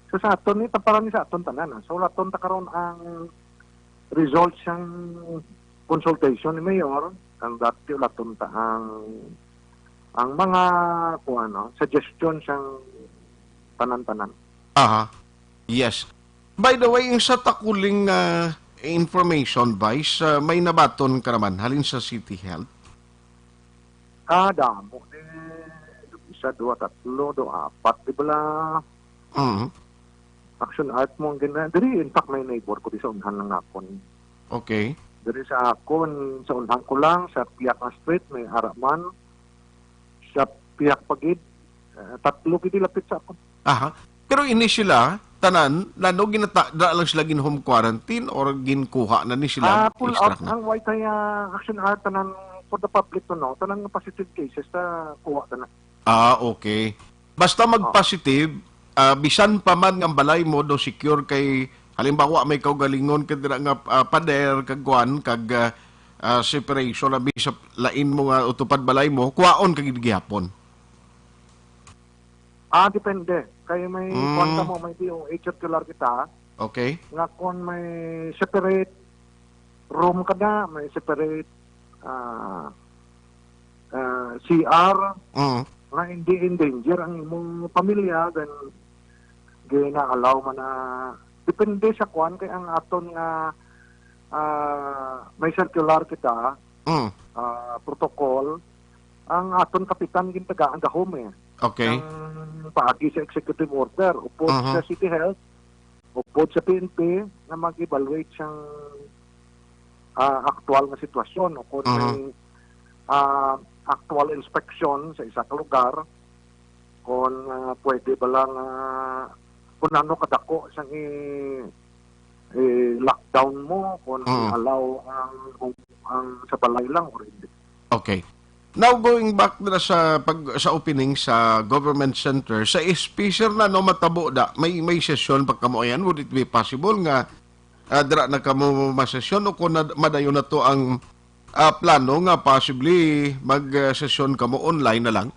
So sa aton ni, para ni sa aton tanan, ah. So laton ta karon ang result sang consultation ni Mayor, and that laton ta ang, ang mga, kung ano, suggestion sang tanan-tanan. Aha. Yes. By the way, yung sa takuling, ah, information, Vice, ah, may nabaton ka naman halin sa City Health? Ah, damo. Eh, isa, dua, tatlo, do, apat, di bala? Mm. Action Art mo ang gina-, diri, in fact, may neighbor ko di sa unhan lang akon. Okay. Diri sa akon, sa unhan ko lang, sa piyak nga street, may araman. Sa piyak pa gid, ah, tatlo gid lapit sa akon. Aha. Pero ini sila, tanan, nano ginata-, da lang sila gin home quarantine or ginkuha na ni sila? Ah, pull out extract na? Ang White Eye, ah, Action Art, tanan for the public to know, tanan nga positive cases ta kuha tanan. Ah, okay. Basta Oh. mag-positive, ah, bisan pa man nga ang balay mo do secure kay, halimbawa, may kaugalingon ka dira nga, ah, pader, kag kuan, kag, ah, ah, separation, abi sa lain mo nga utupad balay mo, kuhaon ka gid gihapon. Ah, depende. Kay may Mm. kuwan ka mo, may D O H circular kita, Okay. nga kung may separate room ka na, may separate, ah, ah, C R, Mm. nga hindi in danger ang imong pamilya, then gina-allow man na, depende sa kuwan, kay ang aton nga, ah, may circular kita, Mm. ah, protocol, ang aton kapitan gintagaan gahom, eh. Okay. Ang paagi sa executive order, upod Mhm. sa City Health, upod sa P N P, nga mag-evaluate sang, ah, aktual nga sitwasyon, o kung Mhm. may, ah, aktual inspection sa isa ka lugar, kung, ah, pwede ba lang, ah, kung ano kadako sang i-, i-lockdown mo, kung Mhm. i-allow ang, ang sa balay lang or hindi. Okay. Now, going back na sa pag, sa opening sa government center, sa S P, sir, na, no, matabo da, may, may sesyon pa kamo ayan? Would it be possible nga, ah, dira na kamo masesyon o kung na, madayon na to ang, ah, plano nga possibly mag-sesyon kamo online na lang?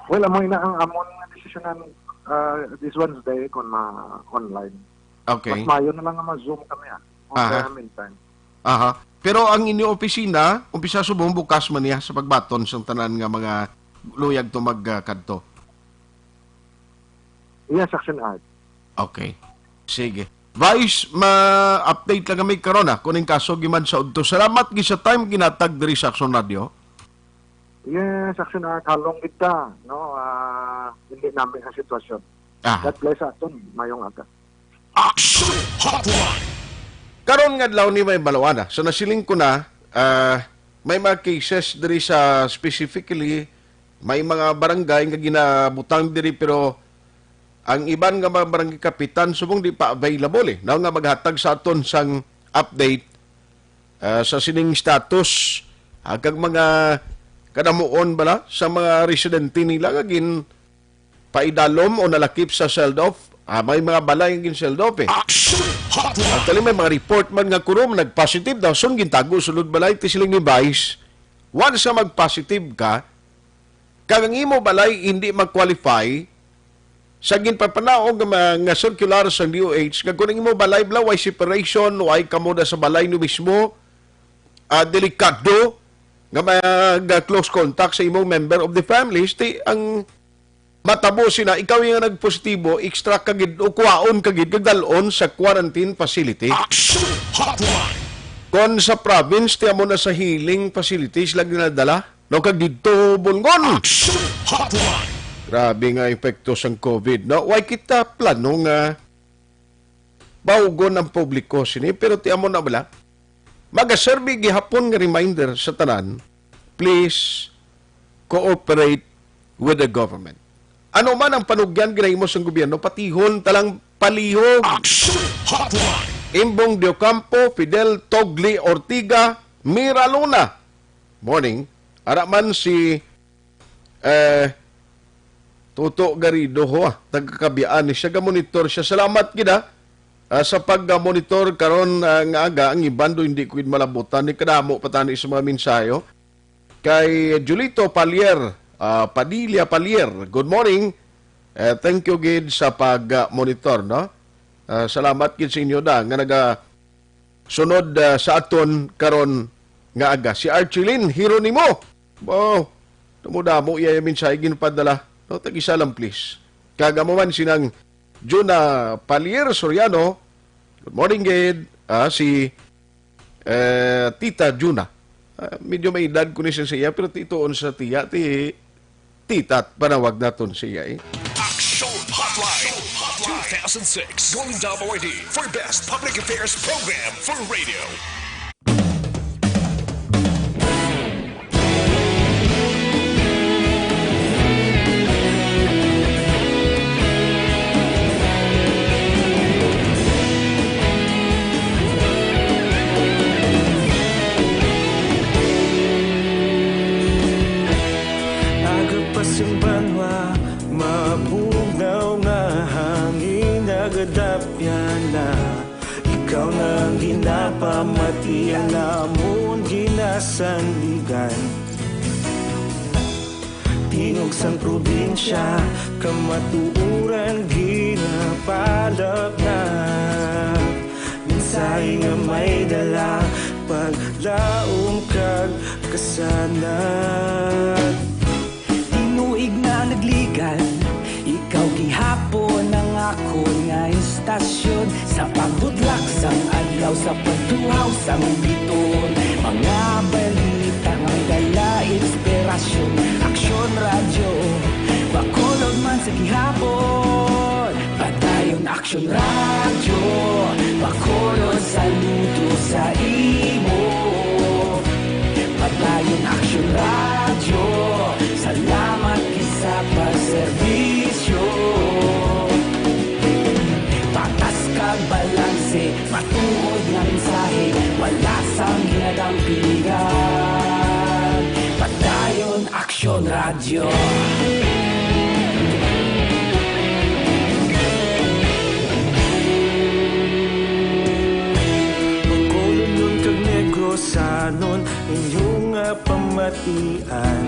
Well, amo na ang amon nga desisyonan, ah, this Wednesday kung ma-online. Okay. Mas maayo na lang nga ma-Zoom kami, ah, for Aha. the meantime. Aha. Pero ang inyo opisina, umpisa subong bukas man niya sa pagbaton sa tanan nga mga luyag to magkadto? Yes, Action Art. Okay. Sige. Vice, ma-update lang kami karon, ah, kung ang kaso giman sa udto. Salamat gid sa time ginatag diri sa Action Radio. Yes, Action Art, halong kita, no? Ah, hindi namin ang sitwasyon. Ah. God bless sa aton. Mayong aga. Action Hotline. Karon nga adlaw ni may balawana. So nasiling ko na, ah, may mga cases diri sa specifically, may mga barangay nga ginabutang diri pero ang iban nga mga barangay kapitan subong di pa available eh. Now nga maghatag sa aton sang update, ah, sa sining status, ah, kag mga kadamuon bala sa mga residente nila nga gin paidalom o nalakip sa sealed off. Ah, may mga balay nga gin-sealed off eh. Action Hotline. Actually, may mga report man nga kuno nag-positive daw, sun gintago sulod balay, ti siling ni Vice. Once nga mag-positive ka, kag ang imo balay hindi mag-qualify sa ginpapanaog nga mga circular sa D O H, nga kung ang imo balay bala, way separation, way kamo na sa balay niyo mismo, ah, delikado nga mag-close contact sa imong member of the family, ti ang matabo sina, ikaw yung nagpositibo, extract ka gid o kuhaon ka gid, kag dalon sa quarantine facility. Action Hotline. Kon sa province, ti amo na sa healing facilities lang ginadala. No, kag didto, Bulngon. Action Hotline. Grabe nga epekto sang COVID, no? Way kita plano nga baugon ang publiko sini, pero ti amo na bala. Magaserbi gihapon nga reminder sa tanan, please cooperate with the government. Ano man ang panugyan ginahimo sang gobyerno, patihon talang palihog. Action Hotline. Imbong Diocampo, Fidel Togli Ortiga, Mira Luna. Morning. Ara man si, eh, Toto Garrido, ho, ah, taga Cabian ni siya, gamonitor siya. Salamat gid, ah, ah, sa pag-monitor karon, ah, nga aga. Ang iban do hindi ko gid malabutan, ni kadamo pa tani sa mga mensahe, oh. Kay Julito Palier, ah, Padilla Palier, good morning. Eh, thank you gid sa pag-monitor, no? Ah, salamat gid sa inyo da nga naga sunod, ah, sa aton karon nga aga. Si Archilin Hironimo. Oh, damo-damo iya yung mensahe ginpadala. No, tag-isa lang, please. Kag amo man sinang Juna Palier Soriano. Good morning, gid. Ah, si, eh, Tita Juna. Ah, medyo may edad ko ni siya sa iya, pero tituon sa tiya, ti Tita, panawag naton siya, eh. Action Hotline two thousand six Golden Dove Awardee for Best Public Affairs Program for Radio. Aga pa sing banwa, mabugnaw nga hangin, nagadapyan na. Ikaw na ang ginapamati, ang amon ginasandigan. Tingog sang probinsya, kamatuoran ginapalapnap. Mensahe nga may dala, paglaom kag kasanag. Tinuig na nagligad, ikaw gihapon ang akon nga istasyon. Sa pagbudlak sang adlaw, sa pagtuhaw sang bituon, mga balita nga may dala inspirasyon. Aksyon Radyo, Bacolod man sa gihapon. Padayon Aksyon Radyo, Bacolod, saludo sa imo. Padayon Aksyon Radyo, salamat gid sa pagserbisyo. Patas kag balanse, matuod nga mensahe, wala sang ginadampigan. Padayon Aksyon Radyo. Bacolodnon kag Negrosanon, inyo nga pamatian.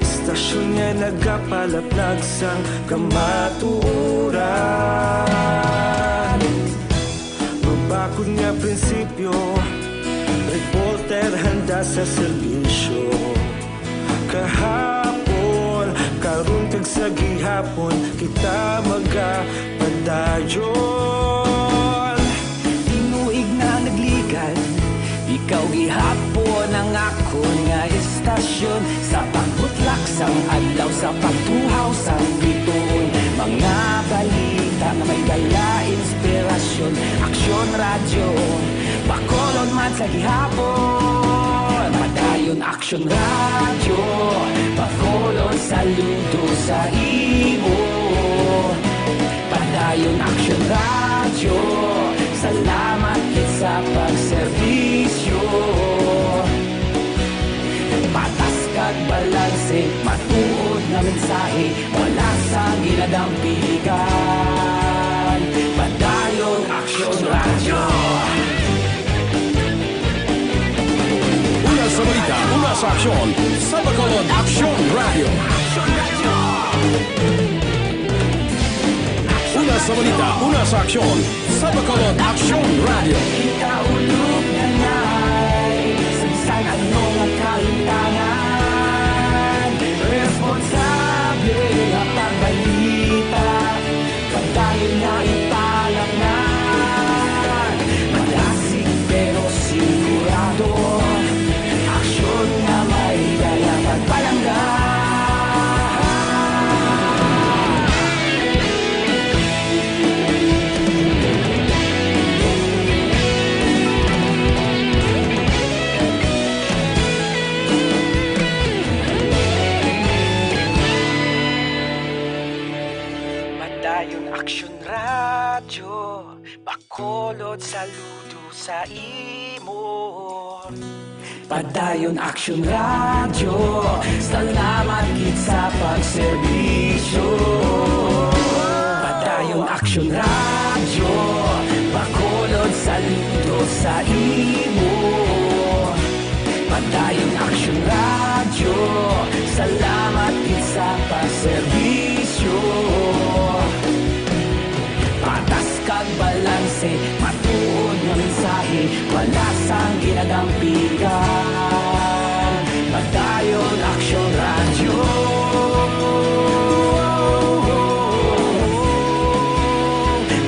Istasyon nga nagapalaplag sang kamatuoran. Mabakod nga prinsipyo, reporter handa sa serbisyo. Kahapon, karon kag sa gihapon, kita magapadayon. Tinuig na nagligad, ikaw gihapon ang akon nga istasyon. Sa pagbutlak sang adlaw, sa pagtuhaw sang bituon, mga balita nga may dala inspirasyon. Aksyon Radyo, Bacolod man sa gihapon. Padayon Aksyon Radyo, Bacolod, saludo sa imo. Padayon Aksyon Radyo, salamat gid sa pagserbisyo. Patas kag balanse, matuod nga mensahe, wala sang ginadampigan. Padayon Aksyon Radyo. Una sa balita, una sa aksyon, sa Bacolod Aksyon Radyo. Aksyon Radyo. Balita, una sa aksyon, sa Bacolod Aksyon Radio. Kita ulog na nai, sagsag ano nga kalimtangan, responsable nga pagbalita, pagdayon nga ipalapnan, malasig pero sigurado. Aksyon nga may dala pagpalangga. Padayon Aksyon Radyo, Bacolod, saludo sa imo. Padayon Aksyon Radyo, salamat gid sa pagserbisyo. Padayon Aksyon Radyo, Bacolod, saludo sa imo. Padayon Aksyon Radyo, salamat gid sa pagserbisyo. Patas kag balanse, matuod nga mensahe, wala sang ginadampigan. Padayon Aksyon Radyo.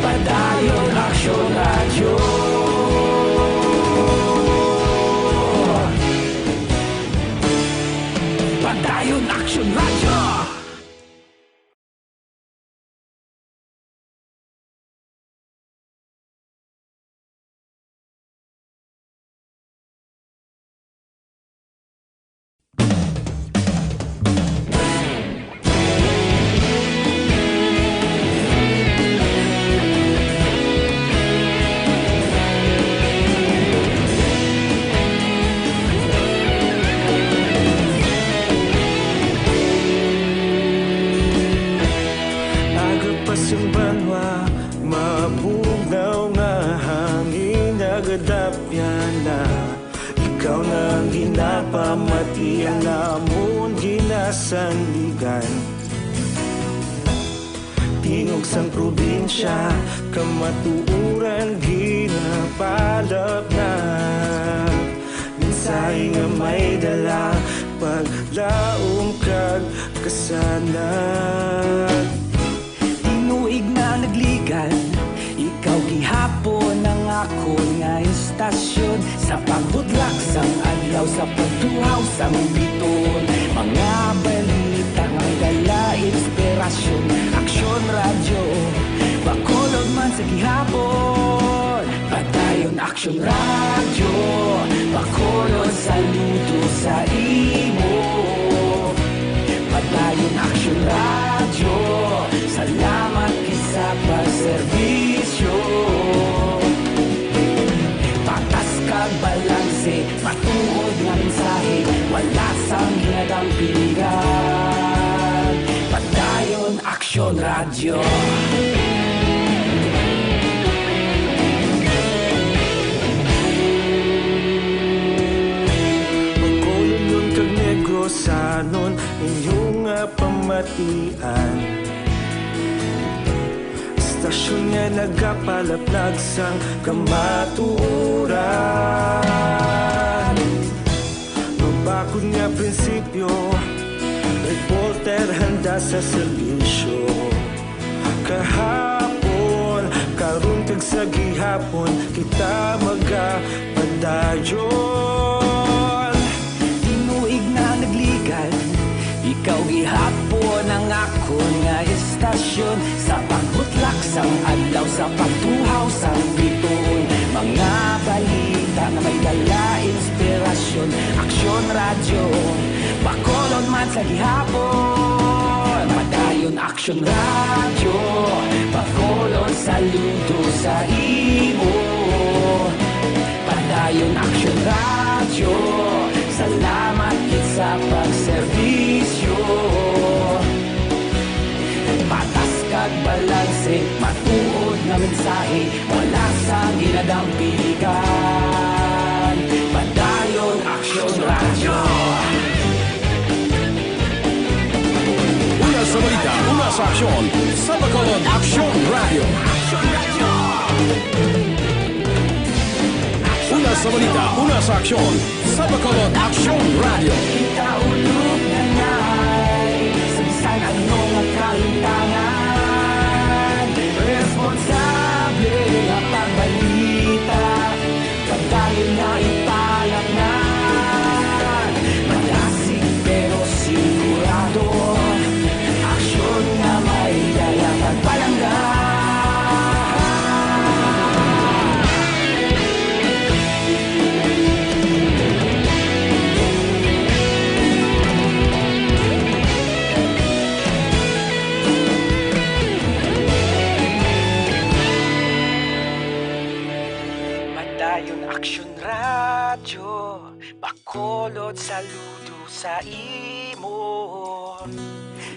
Padayon Aksyon Radyo. Padayon Aksyon Radyo. Aga pa sang banwa, mabugnaw nga hangin nagadapyan na. Ikaw na ang ginapamati, ang amon ginasandigan. Tingog sang probinsya, kamatuoran ginapalapnap. Mensahe nga may dala, paglaom kag kasanag. Tinuig na nagligan, ikaw gihapon ang akon nga istasyon. Sa pagbutlak sang adlaw, sa pagtuhaw sang biton, mga balita nga may dala inspirasyon. Aksyon Radyo, Bacolod man sa gihapon. Padayon Aksyon Radyo, Bacolod, saludo sa imo. Padayon Aksyon Radyo, salamat gid sa pagserbisyo. Patas kag balanse, matuod nga mensahe, wala sang ginadampigan. Padayon Aksyon Radyo. Bacolodnon kag Negrosanon, inyo nga pamatian. Istasyon nga nagapalaplag sang kamatuoran. Mabakod nga prinsipyo, reporter handa sa serbisyo. Kahapon, karon kag sa gihapon, kita magapadayon. Tinuig na nagligan, ikaw gihapon ang akon nga istasyon. Sa pagbutlak sang adlaw, sa pagtuhaw sang bituon, mga balita nga may dala inspirasyon. Aksyon Radyo, Bacolod man sa gihapon. Padayon Aksyon Radyo, Bacolod, saludo sa imo. Padayon Aksyon Radyo, salamat gid sa pagserbisyo. Patas kag balanse, matuod nga mensahe, wala sang ginadampigan. Padayon Aksyon Radyo. Una Sa balita, una sa aksyon, sa Bacolod Aksyon Radio. Una sa balita, una sa aksyon, sa Bacolod Aksyon Radio. Kita ulog na ngay, sa bisan ano nga kalimtangan, responsable nga pagbalita. Padayon na ipalaknad, malasig pero sigurado. Aksyon nga may dala kag palangga. Padayon Aksyon Radyo, Bacolod, saludo sa imo.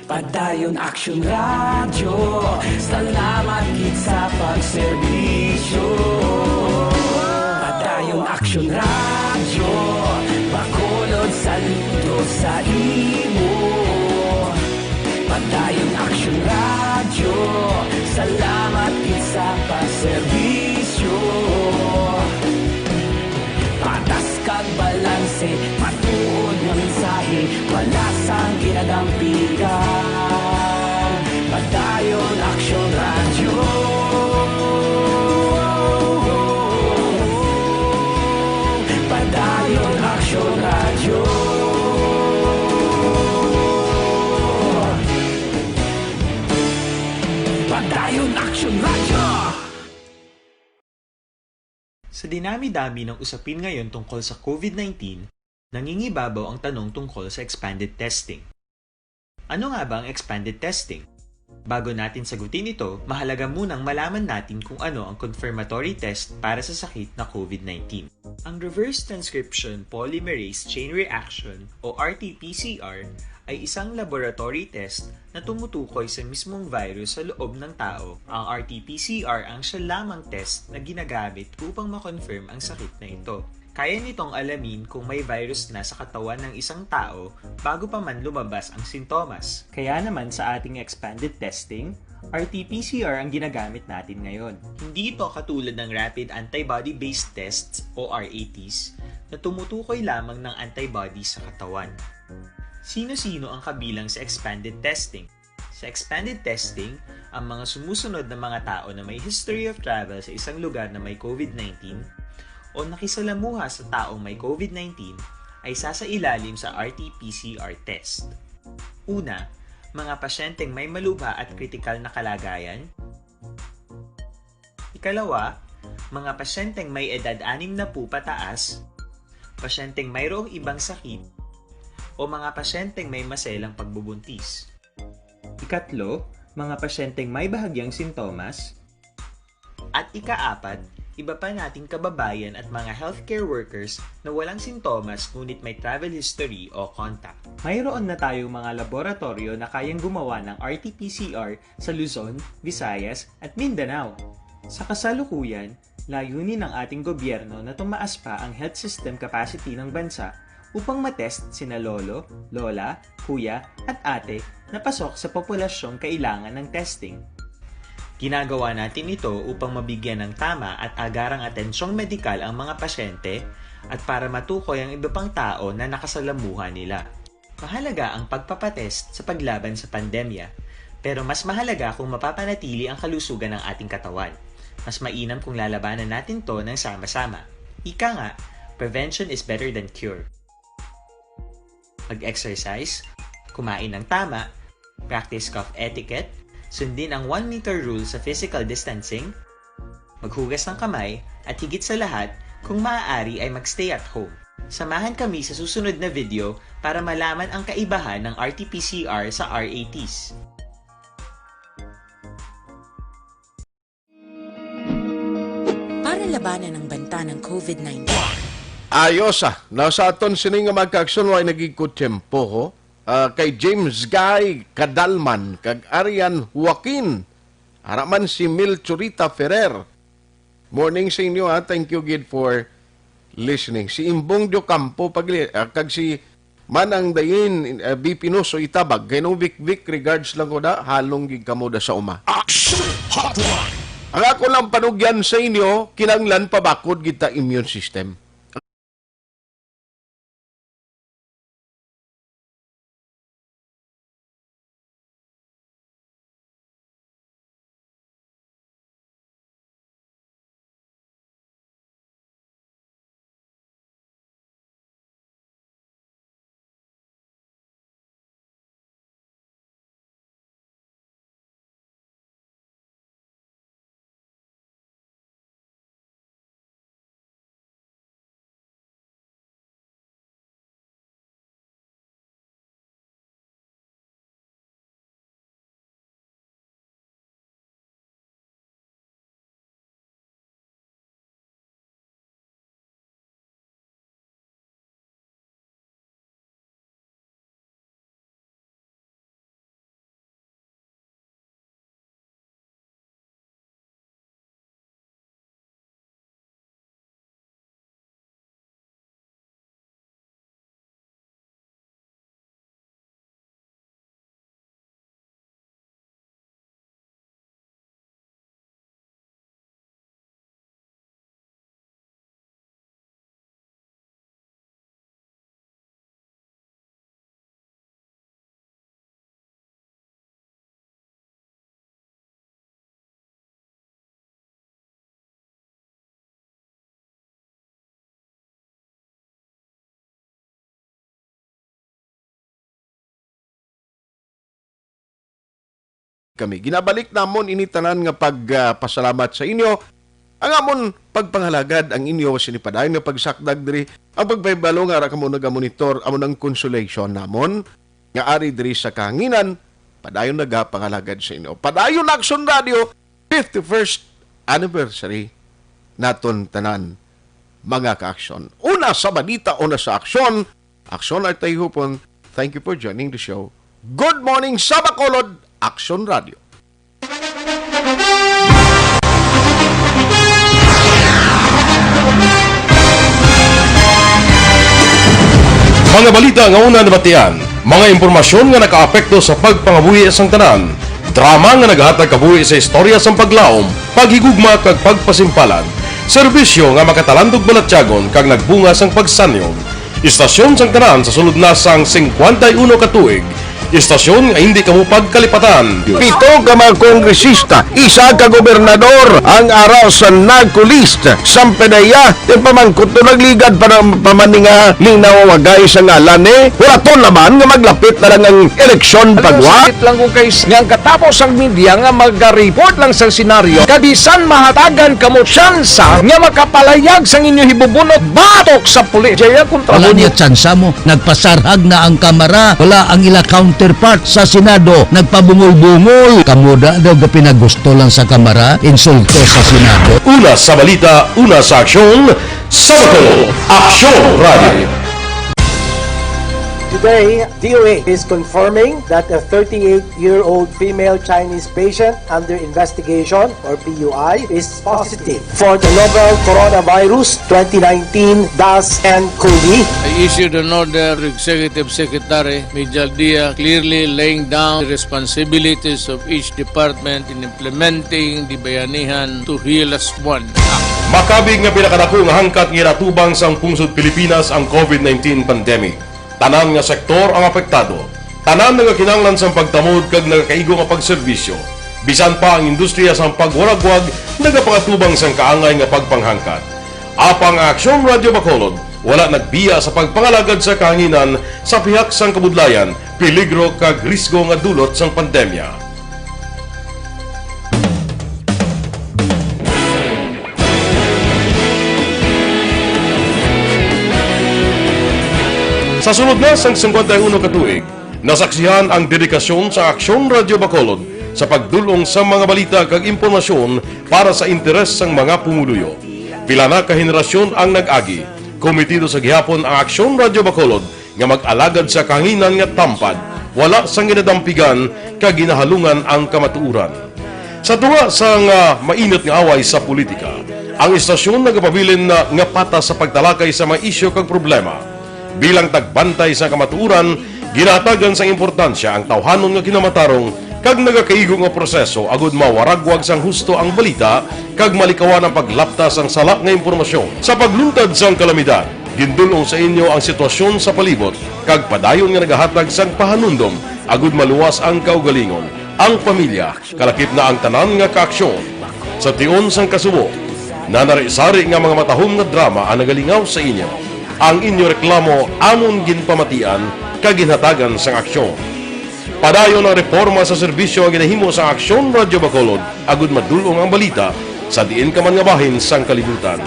Padayon Aksyon Radyo, salamat gid sa pagserbisyo. Padayon Aksyon Radyo, Bacolod, saludo sa imo. Padayon Aksyon Radyo, salamat gid sa pagserbisyo. Patas kag balanse, matuod nga mensahe, wala sang ginadampigan. Padayon Aksyon Radyo. Padayon Aksyon Radyo. Padayon Aksyon Radyo. Sa dinami-dami ng usapin ngayon tungkol sa COVID nineteen, nangingibabaw ang tanong tungkol sa expanded testing. Ano nga ba ang expanded testing? Bago natin sagutin ito, mahalaga munang malaman natin kung ano ang confirmatory test para sa sakit na COVID nineteen. Ang reverse transcription polymerase chain reaction o R T P C R ay isang laboratory test na tumutukoy sa mismong virus sa loob ng tao. Ang R T P C R ang siya lamang test na ginagamit upang ma-confirm ang sakit na ito. Kaya nitong alamin kung may virus na sa katawan ng isang tao bago pa man lumabas ang sintomas. Kaya naman sa ating expanded testing, R T P C R ang ginagamit natin ngayon. Hindi ito katulad ng rapid antibody-based tests o R A Ts na tumutukoy lamang ng antibodies sa katawan. Sino-sino ang kabilang sa expanded testing? Sa expanded testing, ang mga sumusunod na mga tao na may history of travel sa isang lugar na may COVID nineteen o nakisalamuha sa taong may COVID nineteen ay sasailalim sa R T P C R test. Una, mga pasyenteng may malubha at kritikal na kalagayan. Ikalawa, mga pasyenteng may edad anim na po pataas, pasyenteng mayroong ibang sakit, o mga pasyenteng may maselang pagbubuntis. Ikatlo, mga pasyenteng may bahagyang sintomas. At ikaapat, iba pa nating kababayan at mga healthcare workers na walang sintomas ngunit may travel history o contact. Mayroon na tayong mga laboratoryo na kayang gumawa ng R T P C R sa Luzon, Visayas, at Mindanao. Sa kasalukuyan, layunin ng ating gobyerno na tumaas pa ang health system capacity ng bansa upang matest sina lolo, lola, kuya, at ate na pasok sa populasyong kailangan ng testing. Ginagawa natin ito upang mabigyan ng tama at agarang atensyong medikal ang mga pasyente at para matukoy ang iba pang tao na nakasalamuha nila. Mahalaga ang pagpapatest sa paglaban sa pandemya, pero mas mahalaga kung mapapanatili ang kalusugan ng ating katawan. Mas mainam kung lalabanan natin 'to ng sama-sama. Ika nga, prevention is better than cure. Mag-exercise, kumain ng tama, practice cough etiquette, sundin ang one meter rule sa physical distancing, maghugas ng kamay, at higit sa lahat, kung maaari ay mag-stay at home. Samahan kami sa susunod na video para malaman ang kaibahan ng R T P C R sa R A Ts. Para labanan ang banta ng COVID nineteen. Ayos, ah. Now, sa aton sini nga magkaaksyon, way nagigkutiyempo, ho? Ah, kay James Guy Kadalman, kag Arian Joaquin. Ara man si Mil Churita Ferrer. Morning sa inyo, ha. Thank you gid for listening. Si Imbong Diocampo, pagli-, ah, kag si Manang Dayin, eh, B P Noso Itabag, kay nung Vic Vic, regards lang ko da, halong gid kamo da sa uma. Action Hotline. Ang ako lang panugyan sa inyo, kinanglan pabakod gid ta immune system. Kami. Ginabalik namon ini tanan nga pag, ah, pasalamat sa inyo. Ang amon pagpangalagad ang inyo sini padayon nga pagsakdag diri, ang pagpahibalo nga ara kamo nagamonitor, amo nang consolation namon nga ari diri sa kahanginan, padayon nagapangalagad sa inyo. Padayon Action Radio, fifty-first anniversary naton tanan, mga ka-aksyon. Una sa balita, una sa aksyon, Aksyon Artay Hupon, thank you for joining the show. Good morning sa Bacolod, Action Radio. Mga balita nga una nabatian, mga impormasyon nga nakaapekto sa pagpangabuhi sang tanan, drama nga nagahatag kabuhi sa istorya sang paglaom, paghigugma kag pagpasimpalan, serbisyo nga makatalandog balatyagon kag nagbunga sang pagsanyog. Istasyon sang tanan sa sulod na sang singkwenta y uno ka tuig. Istasyon nga hindi kamo pagkalipatan. Pito ka mga kongresista, isa ka gobernador ang ara sa NARCO list. Sampedeya, yung pamangkot to nagligad pa ng pamaninga linaw wagay sa ngalan eh. Wala to naman nga maglapit na lang ang eleksyon pagwa. Sakit lang ko kay s-, nga ang katapos ang media nga mag-report lang sa senaryo, kabisan mahatagan kamo tsansa nga makapalayag sang inyo hibubunot batok sa pulis. Jaya kontra Wala mo. Niya tsansa mo. Nagpasarhag na ang Kamara. Wala ang ila counterpart sa Senado. Nagpabungol-bungol. Kamo da daw gapinagusto lang sa Kamara. Insulto sa Senado. Una sa balita, una sa aksyon, sa Bacolod, Aksyon Radio. Today, D O H is confirming that a thirty-eight-year-old female Chinese patient under investigation, or P U I, is positive for the novel coronavirus twenty nineteen dash N COVID. I issued an order to Executive Secretary Mijal Dia, clearly laying down the responsibilities of each department in implementing the Bayanihan to Heal As One Act. Makabig nga pinakadako nga hangkat nga ginatubang sang pungsod Pilipinas ang COVID nineteen pandemic. Tanan nga sektor ang apektado. Tanan nagakinahanglan sang pagtamod kag nagakaigo nga pagserbisyo. Bisan pa ang industriya sang pagwaragwag nagapangatubang sang kaangay nga pagpanghangkat. Apang ang Aksyon Radio Bacolod wala nagbiya sa pagpangalagad sa kahanginan sa pihak sang kabudlayan, peligro kag risgo nga dulot sang pandemya. Sa sulod na sang singkwenta y uno ka tuig, nasaksihan ang dedikasyon sa Aksyon Radio Bacolod sa pagdul-ong sa mga balita kag impormasyon para sa interes sang mga pumuluyo. Pila na ka henerasyon ang nag-agi. Komitido sa gihapon ang Aksyon Radio Bacolod nga mag-alagad sa kahanginan nga tampad, wala sang ginadampigan kag ginahalungan ang kamatuoran. Sa tunga sang, ah, mainit nga away sa politika, ang istasyon nagapabilin na nga patas sa pagtalakay sa mga isyu kag problema. Bilang tagbantay sa kamatuoran, ginahatagan sang importansya ang tawhanon nga kinamatarong kag nagakaigo nga proseso agud mawaragwag sang husto ang balita kag malikawan ang paglapta sang sala nga impormasyon. Sa pagluntad sang kalamidad, gindul-ong sa inyo ang sitwasyon sa palibot kag padayon nga nagahatag sang pahanumdom agud maluwas ang kaugalingon, ang pamilya, kalakip na ang tanan nga kaaksyon. Sa tion sang kasubo, nanari-sari nga mga matahom nga drama ang nagalingaw sa inyo. Ang inyo reklamo amon ginpamatian kag ginhatagan sang aksyon. Padayon ang reporma sa serbisyo nga ginahimo sang Aksyon Radyo Bacolod agud madul-ong ang balita sa diin ka man nga bahin sang kalibutan.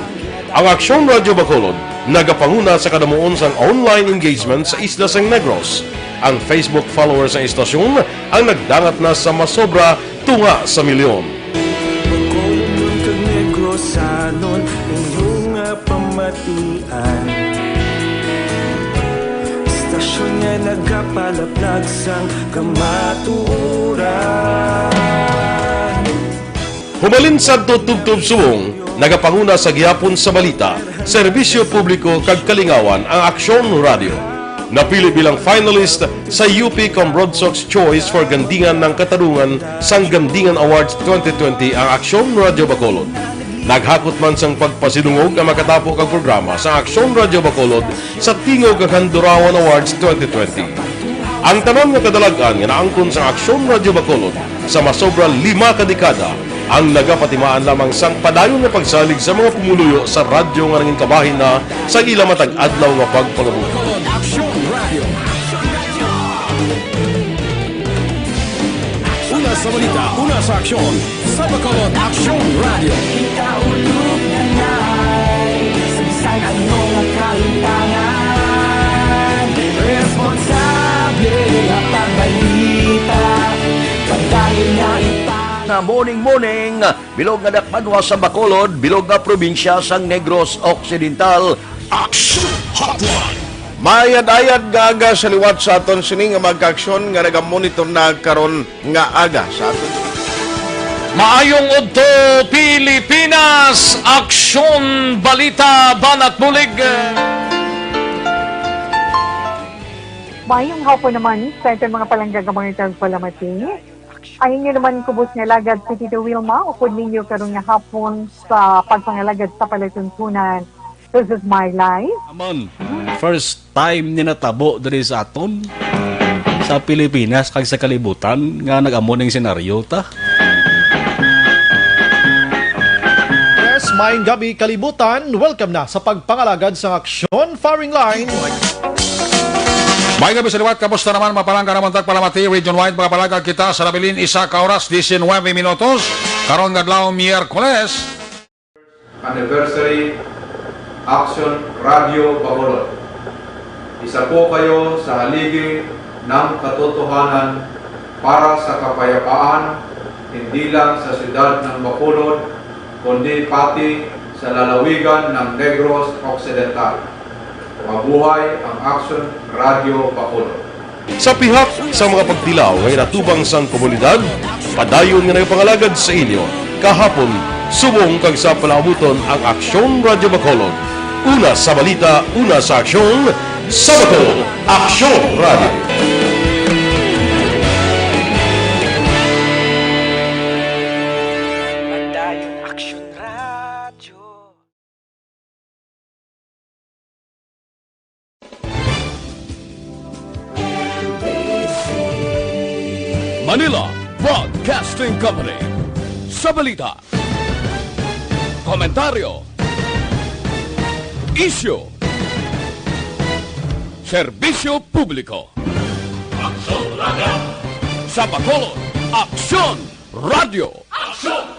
Ang Aksyon Radyo Bacolod nagapanguna sa kadamuon sang online engagement sa isla sang Negros. Ang Facebook followers sang istasyon ang nagdangat na sa masobra tunga sa milyon. Bacolodnon kag Negrosanon, inyo nga pamatian. Istasyon nga nagapalaplag sang kamatuoran. Hubalin sadto tubtob subong, nagapanguna sa gihapon sa balita, serbisyo publiko kag kalingawan ang Aksyon Radyo. Napili bilang finalist sa U P Cambrodsoc's Choice for Gandingan ng Katarungan sang Gandingan Awards twenty twenty ang Aksyon Radyo Bacolod. Naghakot man sang pagpasidungog ang makatapo kag programa sa Aksyon Radyo Bacolod sa Tingog kag Handurawan Awards twenty twenty. Ang tanan nga kadalag-an nga naangkon sa Aksyon Radyo Bacolod sa masobra lima ka dekada ang nagapatimaan lamang sang padayon nga pagsalig sa mga pumuluyo sa radyo nga nangin kabahin na sa ila matag adlaw nga pagpangabuhi. Aksyon Radyo. Una sa balita, una sa aksyon, sa Bacolod Aksyon Radyo. Kita ulog na nai, sa bisan ano nga kalimtangan, responsable nga pagbalita, padayon na ipang- Na morning, morning, bilog nga dakbanwa sa Bacolod, bilog nga probinsya sang Negros Occidental. Action Hotline. Maayad-ayad nga aga sa liwat sa aton sini nga mga kaaksyon nga nagamonitor na karon nga aga sa aton. Maayong udto, Pilipinas! Aksyon, balita, banat bulig. Maayong hapon naman sa aton mga palangga nga mga tagpalamati. Ang inyo naman kubos nga alagad si Tito Wilma, upod ninyo karon nga hapon sa pagpangalagad sa palatuntunan. This is my life. Aman, first time ni natabo diri sa aton, sa Pilipinas kag sa kalibutan, nga nag-amo ning senaryo ta. Yes, maayong gabi, kalibutan. Welcome na sa pagpangalagad sang aksyon, firing line. May gabi sa liwat, kamusta naman, mga palangga naman tagpalamati, region-wide, mga palangga kita sa nabilin, isa ka oras, diecinuebe minutos, karon nga adlaw, Miyerkules. Anniversary Action Radio Bacolod. Isa po kayo sa haligi ng katotohanan para sa kapayapaan, hindi lang sa siyudad ng Bacolod, kundi pati sa lalawigan ng Negros Occidental. Mabuhay ang Action Radio Bacolod. Sa pihak sa mga pagtilaw nga ginatubang sang komunidad, padayon nga nagapangalagad sa inyo kahapon, subong kag sa palaabuton ang Aksyon Radyo Bacolod. Una sa balita, una sa aksyon, sa Bacolod, Aksyon Radyo. Padayon Aksyon Radyo. Manila Broadcasting Company. Sa balita, komentaryo, isyu, serbisyo publiko. Aksyon Radio. Sa Bacolod, Aksyon Radio. Aksyon